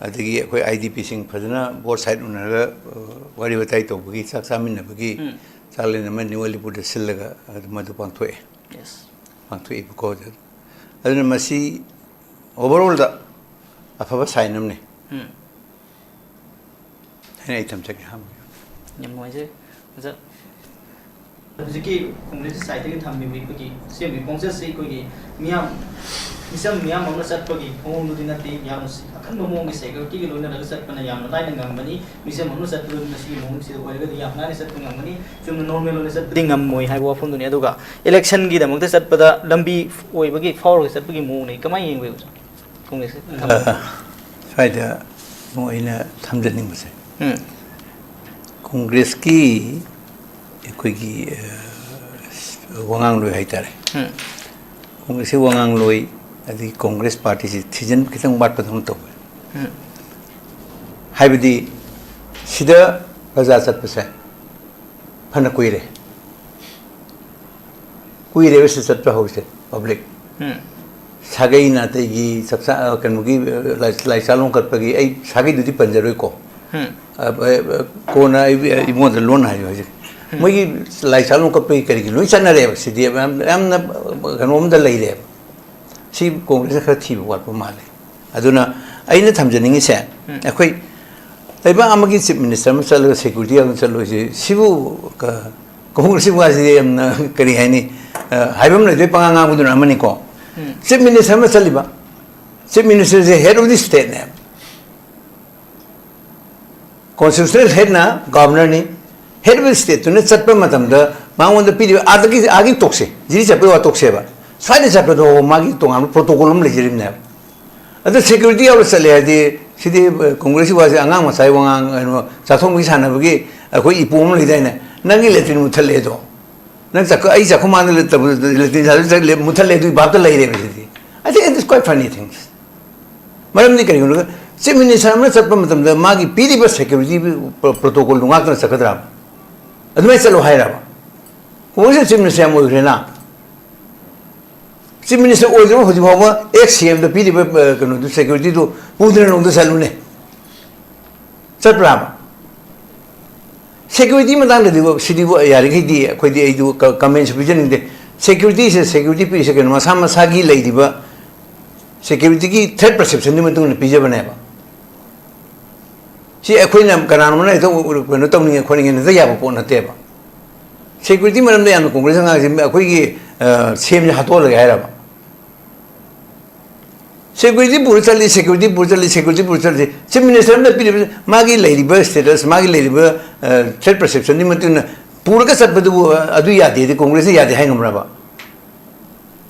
ꯑꯗꯒꯤ ꯑꯩꯈꯣꯏ ꯑꯥꯏ ꯗꯤ ꯄꯤꯁꯤꯡ ꯐꯖꯅ both side ꯎꯅꯔꯒ, ꯑ, ꯋꯥꯔꯤ ꯋꯥꯇꯥꯏ ꯇꯧꯕꯒꯤ, ꯆꯥꯛ ꯆꯥꯃꯤꯟꯅꯕꯒꯤ ꯎꯝ꯫ ꯆꯥꯛꯂꯦꯟ ꯑꯃ ꯅ꯭ꯌꯨ ꯑꯂꯤꯄꯨꯔꯗ ꯁꯤꯜꯂꯒ ꯑꯗꯨ ꯃꯗꯨ ꯄꯥꯡꯊꯣꯛꯑꯦ꯫ ꯌꯦꯁ꯫ ꯄꯥꯡꯊꯣꯛꯏꯕꯀꯣ꯫ ꯑꯗꯨꯅ ꯃꯁꯤ overallꯗ ꯑꯐꯕ ꯁꯥꯏꯟ ꯑꯃꯅꯤ ꯎꯝ꯫ ꯍꯥꯏꯅ ꯑꯩ ꯊꯝꯖꯒꯦ ꯑꯍꯥꯟꯕꯒꯤ꯫ ꯌꯥꯝ ꯅꯨꯡꯉꯥꯏꯖꯩ꯫ ꯑꯣꯖꯥ, ꯍꯧꯖꯤꯛꯀꯤ ꯀꯣꯡꯒ꯭ꯔꯦꯁꯀꯤ ꯁꯥꯏꯠꯇꯒꯤ ꯊꯝꯕꯤꯕ ꯑꯩꯈꯣꯏꯒꯤ ꯁꯤ ꯑꯦꯝꯒꯤ ꯈꯣꯡꯆꯠꯁꯤ ꯑꯩꯈꯣꯏꯒꯤ ꯃꯤꯌꯥꯝ ꯃꯤꯆꯝ ꯃꯤꯌꯥꯝ ꯑꯃ ꯆꯠꯄꯒꯤ ꯃꯑꯣꯡꯗꯨꯗꯤ ꯅꯠꯇꯦ, ꯌꯥꯝꯅ ꯑꯀꯟꯕ ꯃꯑꯣꯡꯒꯤ ꯁꯦꯀ꯭ꯌꯨꯔꯤꯇꯤꯒ ꯂꯣꯏꯅꯔꯒ ꯆꯠꯄꯅ ꯌꯥꯝꯅ ꯂꯥꯏꯅ ꯉꯝꯒꯅꯤ꯫ ꯃꯤꯆꯝ ꯑꯃ ꯆꯠꯄꯗꯨ ꯃꯁꯤꯒꯤ ꯃꯑꯣꯡꯁꯤꯗ ꯑꯣꯏꯔꯒꯗꯤ ꯌꯥꯝ ꯂꯥꯏꯅ ꯆꯠꯄ ꯉꯝꯒꯅꯤ꯫ ꯆꯨꯝꯅ ꯅꯣꯔꯃꯦꯜ ꯑꯣꯏꯅ ꯆꯠꯄꯗꯤ ꯉꯝꯃꯣꯏ ꯍꯥꯏꯕ ꯋꯥꯐꯝꯗꯨꯅꯤ꯫ ꯑꯗꯨꯒ ꯏꯂꯦꯛꯁꯟꯒꯤꯗꯃꯛꯇ ꯆꯠꯄꯗ ꯂꯝꯕꯤ ꯑꯣꯏꯕꯒꯤ ꯐꯥꯎꯔꯒ ꯆꯠꯄꯒꯤ ꯃꯑꯣꯡꯅꯤ꯫ ꯀꯃꯥꯏꯅ ꯌꯦꯡꯕꯤꯕ ꯁꯥꯔ? ꯀꯣꯡꯒ꯭ꯔꯦꯁꯀꯤ ꯊꯝꯕ꯫ ꯑ, ꯁ꯭ꯋꯥꯏꯗ ꯑꯃꯨꯛ ꯑꯩꯅ ꯊꯝꯖꯅꯤꯡꯕꯁꯦ, ꯎꯝ꯫ ꯀꯣꯡꯒ꯭ꯔꯦꯁꯀꯤ ꯑꯩꯈꯣꯏꯒꯤ, ꯑ, ꯋꯥꯉꯥꯡꯂꯣꯏ ꯍꯥꯏꯇꯥꯔꯦ꯫ ꯎꯝ꯫ ꯀꯣꯡꯒ꯭ꯔꯦꯁꯀꯤ ꯋꯥꯉꯥꯡꯂꯣꯏ, ꯑꯗꯒꯤ ꯀꯣꯡꯒ꯭ꯔꯦꯁ ꯄꯥꯔꯇꯤꯁꯤ ꯊꯤꯖꯤꯟ ꯈꯤꯇꯪ ꯋꯥꯠꯄꯗꯧꯅ ꯇꯧꯋꯦ꯫ ꯎꯝ꯫ ꯍꯥꯏꯕꯗꯤ ꯁꯤꯗ ꯄ꯭ꯔꯖꯥ ꯆꯠꯄꯁꯦ ꯐꯅ ꯀꯨꯏꯔꯦ꯫ ꯀꯨꯏꯔꯦꯕ ꯁꯤ ꯆꯠꯄ ꯍꯧꯔꯤꯁꯦ, ꯄꯕ꯭ꯂꯤꯛ꯫ ꯎꯝ꯫ ꯁꯥꯒꯩ ꯅꯥꯇꯩꯒꯤ ꯆꯞꯆꯥ-, ꯀꯩꯅꯣꯒꯤ, ꯂꯥꯏ-, ꯂꯥꯏ ꯆꯥꯂꯣꯡ ꯀꯠꯄꯒꯤ ꯑꯩ ꯁꯥꯒꯩꯗꯨꯗꯤ ꯄꯟꯖꯔꯣꯏꯀꯣ꯫ ꯎꯝ꯫ ꯑ, ꯑ, ꯀꯣꯟꯅ ꯑꯩ, ꯑꯩꯉꯣꯟꯗ ꯂꯣꯟ ꯍꯥꯏꯌꯨ ꯍꯥꯏꯁꯦ꯫ ꯎꯝ꯫ ꯃꯣꯏꯒꯤ ꯂꯥꯏ ꯆꯥꯂꯣꯡ ꯀꯠꯄꯒꯤ ꯀꯔꯤꯒꯤ ꯂꯣꯏ ꯆꯠꯅꯔꯦꯕ꯫ ꯁꯤꯗꯤ ꯌꯥꯝ, ꯌꯥꯝꯅ ꯀꯩꯅꯣ ꯑꯝꯗ ꯂꯩꯔꯦꯕ꯫ ꯁꯤ ꯀꯣꯡꯒ꯭ꯔꯦꯁꯅ ꯈꯔ ꯊꯤꯕ ꯋꯥꯠꯄ ꯃꯥꯜꯂꯦ꯫ ꯑꯗꯨꯅ ꯑꯩꯅ ꯊꯝꯖꯅꯤꯡꯉꯤꯁꯦ, ꯎꯝ꯫ ꯑꯩꯈꯣꯏ ꯂꯩꯕꯥꯛ ꯑꯃꯒꯤ ꯆꯤꯐ ꯃꯤꯅꯤꯁꯇꯔ ꯑꯃ ꯆꯠꯂꯒ ꯁꯦꯀ꯭ꯌꯨꯔꯤꯇꯤ ꯌꯥꯎꯗꯅ ꯆꯠꯂꯣꯏꯁꯦ, ꯁꯤꯕꯨ ꯀ-, ꯀꯣꯡꯒ꯭ꯔꯦꯁꯀꯤ ꯋꯥꯁꯤꯗꯤ ꯌꯥꯝꯅ ꯀꯔꯤ ꯍꯥꯏꯅꯤ, ꯑ, ꯍꯥꯏꯐꯝ ꯂꯩꯇ꯭ꯔꯦ, ꯄꯉꯥꯡ ꯉꯥꯡꯕꯗꯨꯅ ꯑꯃꯅꯤꯀꯣ꯫ ꯎꯝ꯫ ꯆꯤꯐ ꯃꯤꯅꯤꯁꯇꯔ ꯑꯃ ꯆꯠꯂꯤꯕ, ꯆꯤꯐ ꯃꯤꯅꯤꯁꯇꯔꯁꯦ ꯍꯦꯗ ꯑꯣꯐ ꯗꯤ ꯁ꯭ꯇꯦꯠꯅꯦꯕ꯫ ꯀꯣꯟꯁꯇꯤꯇ꯭ꯌꯨꯁꯅꯦꯜ ꯍꯦꯗꯅ ꯒꯚꯔꯅꯔꯅꯤ꯫ ꯍꯦꯗ ꯑꯣꯐ ꯁ꯭ꯇꯦꯠꯇꯨꯅ ꯆꯠꯄ ꯃꯇꯝꯗ ꯃꯉꯣꯟꯗ ꯄꯤꯔꯤꯕ ꯑꯥꯗꯒꯤ, ꯑꯥꯒꯤ ꯇꯣꯛꯁꯦ, ꯖꯤꯔꯤ ꯆꯠꯄꯒꯤ ꯋꯥ ꯇꯣꯛꯁꯦꯕ, ꯁ꯭ꯋꯥꯏꯗ ꯆꯠꯄꯗꯣ ꯃꯥꯒꯤ ꯇꯣꯉꯥꯟꯕ ꯄ꯭ꯔꯣꯇꯣꯀꯣꯜ ꯑꯃ ꯂꯩꯖꯔꯤꯕꯅꯦꯕ꯫ ꯑꯗ ꯁꯦꯀ꯭ꯌꯨꯔꯤꯇꯤ ꯌꯥꯎꯔ ꯆꯠꯂꯦ ꯍꯥꯏꯗꯤ, ꯁꯤꯗꯤ, ꯑ, ꯀꯣꯡꯒ꯭ꯔꯦꯁꯀꯤ ꯋꯥꯁꯦ ꯑꯉꯥꯡ ꯃꯆꯥꯒꯤ ꯋꯥꯉꯥꯡ, ꯀꯩꯅꯣ, ꯆꯥꯛꯊꯣꯡꯕꯒꯤ ꯁꯥꯟꯅꯕꯒꯤ ꯑꯩꯈꯣꯏ ꯏꯄꯨ ꯑꯃ ꯂꯩꯗꯥꯏꯅꯦ, "ꯅꯪꯒꯤ ꯂꯦꯇ꯭ꯔꯤꯟ ꯃꯨꯠꯊꯠꯂꯦ ꯑꯗꯣ, ꯅꯪ ꯆꯥꯛꯈꯨ-, ꯑꯩ ꯆꯥꯛꯈꯨꯝ ꯃꯥꯡꯗ ꯂꯦꯇ꯭ꯔꯤꯟ ꯃꯨꯠꯊꯠꯂꯦ", ꯑꯗꯨꯒꯤ ꯚꯥꯞꯇ ꯂꯩꯔꯦꯕ ꯁꯤꯗꯤ꯫ I think it is quite funny things. ꯃꯔꯝꯗꯤ ꯀꯔꯤꯒꯤꯅꯣꯗ, ꯆꯤꯐ ꯃꯤꯅꯤꯁꯇꯔ ꯑꯃꯅ ꯆꯠꯄ ꯃꯇꯝꯗ ꯃꯥꯒꯤ ꯄꯤꯔꯤꯕ ꯁꯦꯀ꯭ꯌꯨꯔꯤꯇꯤ ꯄ꯭ꯔꯣ-, ꯄ꯭ꯔꯣꯇꯣꯀꯣꯜꯗꯨ ꯉꯥꯛꯇꯅ ꯆꯠꯀꯗ꯭ꯔꯥ? ꯑꯗꯨꯃꯥꯏꯅ ꯆꯠꯂꯣ ꯍꯥꯏꯔꯕ? ꯀꯣꯡꯒ꯭ꯔꯦꯁꯅ ꯆꯤꯐ ꯃꯤꯅꯤꯁꯇꯔ ꯌꯥꯝ ꯑꯣꯏꯈ꯭ꯔꯦꯅ꯫ ꯆꯤꯐ ꯃꯤꯅꯤꯁꯇꯔ ꯑꯣꯏꯗ꯭ꯔꯤꯕ ꯍꯧꯖꯤꯛ ꯐꯥꯎꯕ ꯑꯦꯛꯁ ꯁꯤ ꯑꯦꯝꯗ ꯄꯤꯔꯤꯕ, ꯑ, ꯀꯩꯅꯣꯗꯨ, ꯁꯦꯀ꯭ꯌꯨꯔꯤꯇꯤꯗꯨ ꯄꯨꯗꯅ ꯅꯣꯡꯗ ꯆꯠꯂꯨꯅꯦ꯫ ꯆꯠꯄ꯭ꯔꯥꯕ? ꯁꯦꯀ꯭ꯌꯨꯔꯤꯇꯤ ꯃꯇꯥꯡꯗꯗꯤ ꯁꯤꯗꯤ ꯌꯥꯔꯤꯈꯩꯗꯤ ꯑꯩꯈꯣꯏꯗꯤ, ꯑꯩꯗꯨ ꯀ-, ꯀꯃꯦꯟꯁꯨ ꯄꯤꯖꯅꯤꯡꯗꯦ꯫ ꯁꯦꯀ꯭ꯌꯨꯔꯤꯇꯤꯁꯦ, ꯁꯦꯀ꯭ꯌꯨꯔꯤꯇꯤ ꯄꯤꯔꯤꯁꯦ ꯀꯩꯅꯣ, ꯃꯁꯥ ꯃꯁꯥꯒꯤ ꯂꯩꯔꯤꯕ ꯁꯦꯀ꯭ꯌꯨꯔꯤꯇꯤꯒꯤ ꯊ꯭ꯔꯦꯠ ꯄꯔꯁꯦꯞꯁꯟꯗꯨꯒꯤ ꯃꯇꯨꯡ ꯏꯟꯅ ꯄꯤꯖꯕꯅꯦꯕ꯫ ꯁꯤ ꯑꯩꯈꯣꯏꯅ ꯀꯅꯥꯅꯣꯝꯅ ꯍꯦꯛꯇ ꯀꯩꯅꯣ ꯇꯧꯅꯤꯡꯉꯦ ꯈꯣꯠꯅꯤꯡꯉꯦꯅ ꯍꯦꯛꯇ ꯌꯥꯕ ꯄꯣꯠ ꯅꯠꯇꯦꯕ꯫ ꯁꯦꯀ꯭ꯌꯨꯔꯤꯇꯤ ꯃꯔꯝꯗ ꯌꯥꯝꯅ ꯀꯣꯡꯒ꯭ꯔꯦꯁ ꯑꯉꯥꯡꯁꯤ ꯑꯩꯈꯣꯏꯒꯤ, ꯑ, ꯁꯤ ꯑꯦꯝꯁꯦ ꯍꯥꯠꯇꯣꯛꯍꯜꯂꯒꯦ ꯍꯥꯏꯔꯕ? ꯁꯦꯀ꯭ꯌꯨꯔꯤꯇꯤ ꯄꯨꯔ ꯆꯠꯂꯤ, ꯁꯦꯀ꯭ꯌꯨꯔꯤꯇꯤ ꯄꯨꯔ ꯆꯠꯂꯤ, ꯁꯦꯀ꯭ꯌꯨꯔꯤꯇꯤ ꯄꯨꯔ ꯆꯠꯂꯤ꯫ ꯆꯤꯐ ꯃꯤꯅꯤꯁꯇꯔ ꯑꯃꯅ ꯄꯤꯔꯤꯕ ꯃꯥꯒꯤ ꯂꯩꯔꯤꯕ ꯁ꯭ꯇꯦꯇꯁ, ꯃꯥꯒꯤ ꯂꯩꯔꯤꯕ, ꯑ, ꯊ꯭ꯔꯦꯠ ꯄꯔꯁꯦꯞꯁꯟꯒꯤ ꯃꯇꯨꯡ ꯏꯟꯅ ꯄꯨꯔꯒ ꯆꯠꯄꯗꯨꯕꯨ, ꯑ, ꯑꯗꯨ ꯌꯥꯗꯦꯗꯤ ꯀꯣꯡꯒ꯭ꯔꯦꯁꯅ ꯌꯥꯗꯦ ꯍꯥꯏ ꯉꯝꯕ꯭ꯔꯕ?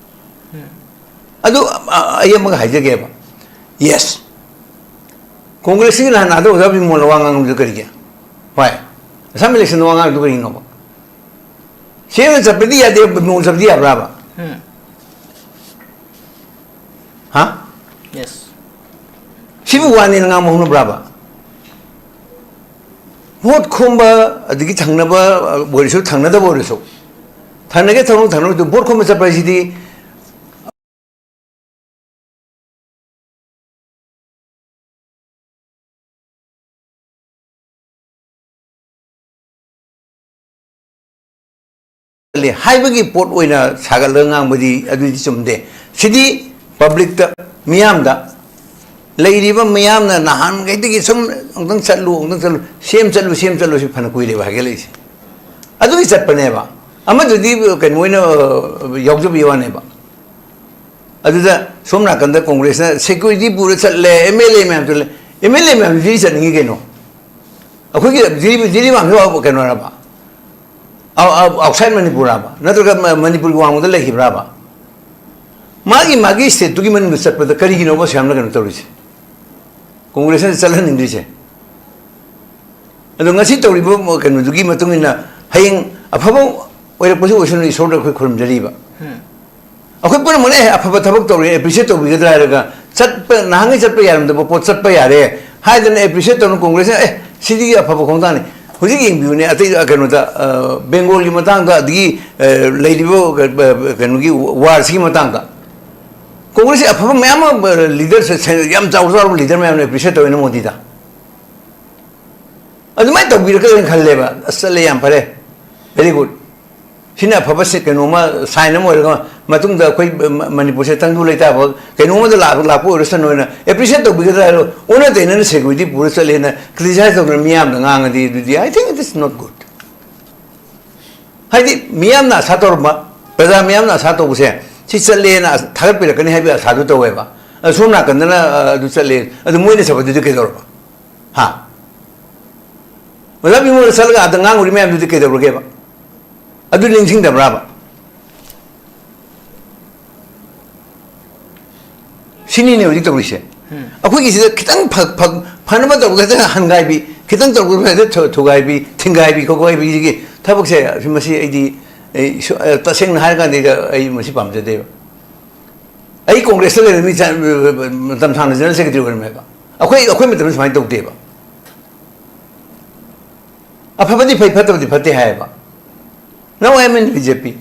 ꯑꯗꯨ, ꯑ, ꯑꯩ ꯑꯃꯒ ꯍꯥꯏꯖꯒꯦꯕ꯫ ꯌꯦꯁ꯫ ꯀꯣꯡꯒ꯭ꯔꯦꯁꯀꯤ ꯅꯍꯥꯟ ꯑꯥꯗ ꯑꯣꯖꯥ ꯕꯤꯃꯣꯜꯅ ꯋꯥ ꯉꯥꯡꯕꯗꯨ ꯀꯔꯤꯒꯤ? ꯍꯣꯏ꯫ ꯑꯁꯥꯝ ꯏꯂꯦꯛꯁꯟꯗ ꯋꯥ ꯉꯥꯡꯕꯗꯨ ꯀꯔꯤꯒꯤꯅꯣꯕ? ꯁꯦꯝꯅ ꯆꯠꯄꯗꯤ ꯌꯥꯗꯦ, ꯕꯤꯃꯣꯜ ꯆꯠꯄꯗꯤ ꯌꯥꯕ꯭ꯔꯥꯕ? ꯎꯝ꯫ ꯍꯥ? ꯌꯦꯁ꯫ ꯁꯤꯕꯨ ꯋꯥꯅꯦꯅ ꯉꯥꯡꯕ ꯍꯧꯅꯕ꯭ꯔꯥꯕ? ꯚꯣꯠ ꯈꯣꯝꯕ, ꯑꯗꯒꯤ ꯊꯪꯅꯕ ꯑꯣꯏꯔꯁꯨ, ꯊꯪꯅꯗꯕ ꯑꯣꯏꯔꯁꯨ, ꯊꯪꯅꯒꯦ ꯊꯪꯅꯧ, ꯊꯪꯅꯔꯣꯏꯗꯣ, ꯚꯣꯠ ꯈꯣꯝꯕ ꯆꯠꯄ ꯍꯥꯏꯁꯤꯗꯤ ꯍꯥꯏꯕꯒꯤ ꯄꯣꯠ ꯑꯣꯏꯅ ꯁꯥꯒꯠꯂꯒ ꯉꯥꯡꯕꯗꯤ ꯑꯗꯨꯗꯤ ꯆꯨꯝꯗꯦ꯫ ꯁꯤꯗꯤ ꯄꯕ꯭ꯂꯤꯛꯇ, ꯃꯤꯌꯥꯝꯗ, ꯂꯩꯔꯤꯕ ꯃꯤꯌꯥꯝꯅ ꯅꯍꯥꯟꯈꯩꯗꯒꯤ ꯁꯨꯝ ꯑꯃꯨꯛꯇꯪ ꯆꯠꯂꯨ, ꯑꯃꯨꯛꯇꯪ ꯆꯠꯂꯨ, ꯁꯦꯝ ꯆꯠꯂꯨ, ꯁꯦꯝ ꯆꯠꯂꯨ, ꯁꯤ ꯐꯅ ꯀꯨꯏꯔꯦꯕ ꯍꯥꯏꯒꯠꯂꯛꯏꯁꯦ꯫ ꯑꯗꯨꯒꯤ ꯆꯠꯄꯅꯦꯕ꯫ ꯑꯃꯗꯨꯗꯤ ꯀꯩꯅꯣ ꯑꯣꯏꯅ, ꯑ, ꯌꯥꯎꯖꯕꯒꯤ ꯋꯥꯅꯦꯕ꯫ ꯑꯗꯨꯗ ꯁꯣꯝ ꯅꯥꯀꯟꯗ ꯀꯣꯡꯒ꯭ꯔꯦꯁꯅ ꯁꯦꯀ꯭ꯌꯨꯔꯤꯇꯤ ꯄꯨꯔ ꯆꯠꯂꯦ, ꯑꯦꯝ ꯑꯦꯜ ꯑꯦ ꯃꯌꯥꯝ ꯆꯠꯂꯦ꯫ ꯑꯦꯝ ꯑꯦꯜ ꯑꯦ ꯃꯌꯥꯝꯗꯨꯗꯤ ꯆꯠꯅꯤꯡꯉꯤ ꯀꯩꯅꯣ꯫ ꯑꯩꯈꯣꯏꯒꯤ ꯖꯤꯔꯤ-, ꯖꯤꯔꯤꯕꯥꯝꯁꯨ ꯀꯩꯅꯣꯔꯕ? ꯑꯥꯎ-, ꯑꯥꯎ-, ꯑꯥꯎꯠꯁꯥꯏꯠ ꯃꯅꯤꯄꯨꯔꯔꯕ? ꯅꯠꯇ꯭ꯔꯒ ꯃ-, ꯃꯅꯤꯄꯨꯔꯒꯤ ꯋꯥꯡꯃꯗ ꯂꯩꯈꯤꯕ꯭ꯔꯕ? ꯃꯥꯒꯤ, ꯃꯥꯒꯤ ꯁ꯭ꯇꯦꯠꯇꯨꯒꯤ ꯃꯅꯨꯡꯗ ꯆꯠꯄꯗ ꯀꯔꯤꯒꯤꯅꯣꯕ ꯑꯁꯨꯛ ꯌꯥꯝꯅ ꯀꯩꯅꯣ ꯇꯧꯔꯤꯁꯦ? ꯀꯣꯡꯒ꯭ꯔꯦꯁꯅ ꯆꯠꯍꯟꯅꯤꯡꯗ꯭ꯔꯤꯁꯦ? ꯑꯗꯣ ꯉꯁꯤ ꯇꯧꯔꯤꯕ ꯀꯩꯅꯣꯗꯨꯒꯤ ꯃꯇꯨꯡ ꯏꯟꯅ ꯍꯌꯦꯡ ꯑꯐꯕ ꯑꯣꯏꯔꯛꯄꯁꯨ ꯑꯣꯏꯁꯅꯨ, ꯏꯁꯣꯔꯗ ꯑꯩꯈꯣꯏ ꯈꯨꯔꯨꯝꯖꯔꯤꯕ꯫ ꯎꯝ꯫ ꯑꯩꯈꯣꯏ ꯄꯨꯝꯅꯃꯛꯅ, "ꯑꯦ, ꯑꯐꯕ ꯊꯕꯛ ꯇꯧꯔꯦ, ꯑꯦꯄ꯭ꯔꯤꯁꯤꯌꯦꯠ ꯇꯧꯕꯤꯒꯗ꯭ꯔꯥ?" ꯍꯥꯏꯔꯒ ꯆꯠꯄ, ꯅꯍꯥꯟꯒꯩ ꯆꯠꯄ ꯌꯥꯔꯝꯗꯕ ꯄꯣꯠ ꯆꯠꯄ ꯌꯥꯔꯦ ꯍꯥꯏꯗꯅ ꯑꯦꯄ꯭ꯔꯤꯁꯤꯌꯦꯠ ꯇꯧꯅ ꯀꯣꯡꯒ꯭ꯔꯦꯁꯅ, "ꯑꯦ, ꯁꯤꯗꯤ ꯑꯐꯕ ꯈꯣꯡꯊꯥꯡꯅꯤ"? ꯍꯧꯖꯤꯛ ꯌꯦꯡꯕꯤꯌꯨꯅꯦ, ꯑꯇꯩ, ꯑ, ꯀꯩꯅꯣꯗ, ꯑ, ꯕꯦꯡꯒꯣꯜꯒꯤ ꯃꯇꯥꯡꯗ, ꯑꯗꯒꯤ, ꯑ, ꯂꯩꯔꯤꯕ, ꯑ, ꯀꯩꯅꯣꯒꯤ ꯋꯥꯔꯁꯤꯒꯤ ꯃꯇꯥꯡꯗ ꯀꯣꯡꯒ꯭ꯔꯦꯁꯀꯤ ꯑꯐꯕ ꯃꯌꯥꯝ ꯑꯃ, ꯑ, ꯂꯤꯗꯔꯁ-, ꯁꯦ-, ꯌꯥꯝ ꯆꯥꯎ ꯆꯥꯎꯔꯕ ꯂꯤꯗꯔ ꯃꯌꯥꯝꯅ ꯑꯦꯄ꯭ꯔꯤꯁꯤꯌꯦꯠ ꯇꯧꯋꯦꯅ ꯃꯣꯗꯤꯗ꯫ ꯑꯗꯨꯃꯥꯏꯅ ꯇꯧꯕꯤꯔꯛꯀꯗ꯭ꯔꯥꯅ ꯈꯜꯂꯦꯕ꯫ ꯑꯁ, ꯆꯠꯂꯦ, ꯌꯥꯝ ꯐꯔꯦ, very good꯫ ꯁꯤꯅ ꯑꯐꯕ ꯁꯤ-, ꯀꯩꯅꯣꯝꯃ, ꯁꯥꯏꯟ ꯑꯃ ꯑꯣꯏꯔꯒ ꯃꯇꯨꯡꯗ ꯑꯩꯈꯣꯏ ꯃ-, ꯃꯅꯤꯄꯨꯔꯁꯦ ꯇꯪꯗꯨ ꯂꯩꯇꯥꯕ ꯀꯩꯅꯣꯝꯃꯗ ꯂꯥꯛ-, ꯂꯥꯛꯄ ꯑꯣꯏꯔꯁꯅꯨ ꯍꯥꯏꯅ ꯑꯦꯄ꯭ꯔꯤꯁꯤꯌꯦꯠ ꯇꯧꯕꯤꯒꯗ꯭ꯔꯥ ꯍꯥꯏꯔꯣ? ꯑꯣꯟꯅ ꯇꯩꯅꯅ ꯁꯦꯀ꯭ꯌꯨꯔꯤꯇꯤ ꯄꯨꯔ ꯆꯠꯂꯦꯅ ꯀ꯭ꯔꯤꯇꯤꯁꯥꯏꯖ ꯇꯧꯗꯅ ꯃꯤꯌꯥꯝꯗ ꯉꯥꯡꯉꯗꯤ, ꯑꯗꯨꯗꯤ, I think it is not good꯫ ꯍꯥꯏꯗꯤ ꯃꯤꯌꯥꯝꯅ ꯑꯁꯥ ꯇꯧꯔꯝꯕ, ꯄ꯭ꯔꯖꯥ ꯃꯤꯌꯥꯝꯅ ꯑꯁꯥ ꯇꯧꯕꯁꯦ, ꯁꯤ ꯆꯠꯂꯦꯅ ꯑꯁ-, ꯊꯥꯒꯠꯄꯤꯔꯛꯀꯅꯤ ꯍꯥꯏꯕꯒꯤ ꯑꯁꯥꯗꯨ ꯇꯧꯋꯦꯕ꯫ ꯑꯁꯣꯝ ꯅꯥꯀꯟꯗꯅ ꯑ, ꯑꯗꯨ ꯆꯠꯂꯦ꯫ ꯑꯗꯨ ꯃꯣꯏꯅ ꯆꯠꯄꯗꯨꯗꯤ ꯀꯩꯗꯧꯔꯕ? ꯍꯥ? ꯑꯣꯖꯥ ꯕꯤꯃꯣꯜꯅ ꯆꯠꯂꯒ ꯑꯥꯗ ꯉꯥꯡꯉꯨꯔꯤ ꯃꯌꯥꯝꯗꯨꯗꯤ ꯀꯩꯗꯧꯔꯒꯦꯕ? ꯑꯗꯨ ꯅꯤꯡꯁꯤꯡꯗꯕ꯭ꯔꯥꯕ? ꯁꯤꯅꯤꯅꯦ ꯍꯧꯖꯤꯛ ꯇꯧꯔꯤꯁꯦ꯫ ꯑꯩꯈꯣꯏꯒꯤꯁꯤꯗ ꯈꯤꯇꯪ ꯐ- ꯐ- ꯐꯅꯕ ꯇꯧꯕꯗ ꯈꯤꯇꯪ ꯍꯟꯒꯥꯏꯕꯤ, ꯈꯤꯇꯪ ꯇꯧꯕꯗ ꯊꯨ- ꯊꯨꯒꯥꯏꯕꯤ, ꯊꯤꯡꯒꯥꯏꯕꯤ ꯈꯣꯠꯀꯥꯏꯕꯤꯁꯤꯒꯤ ꯊꯕꯛꯁꯦ ꯁꯤ- ꯃꯁꯤ ꯑꯩꯗꯤ ꯑꯩ ꯁꯨ- ꯑ, ꯇꯁꯦꯡꯅ ꯍꯥꯏꯔꯀꯥꯟꯗ ꯑꯩ ꯃꯁꯤ ꯄꯥꯝꯖꯗꯦꯕ꯫ ꯑꯩ ꯀꯣꯡꯒ꯭ꯔꯦꯁꯇ ꯂꯩꯔ ꯃꯤ ꯆ- ꯃꯇꯝ ꯁꯥꯡꯅ ꯖꯦꯅꯔꯦꯜ ꯁꯦꯀ꯭ꯔꯦꯇꯔꯤ ꯑꯣꯏꯔꯝꯃꯦꯕ꯫ ꯑꯩꯈꯣꯏ ꯑꯩꯈꯣꯏ ꯃꯇꯝꯗ ꯁꯨꯃꯥꯏꯅ ꯇꯧꯗꯦꯕ꯫ ꯑꯐꯕꯗꯤ ꯐꯩ, ꯐꯠꯇꯕꯗꯤ ꯐꯠꯇꯦ ꯍꯥꯏꯌꯦꯕ꯫ ꯅꯧ M N B J P.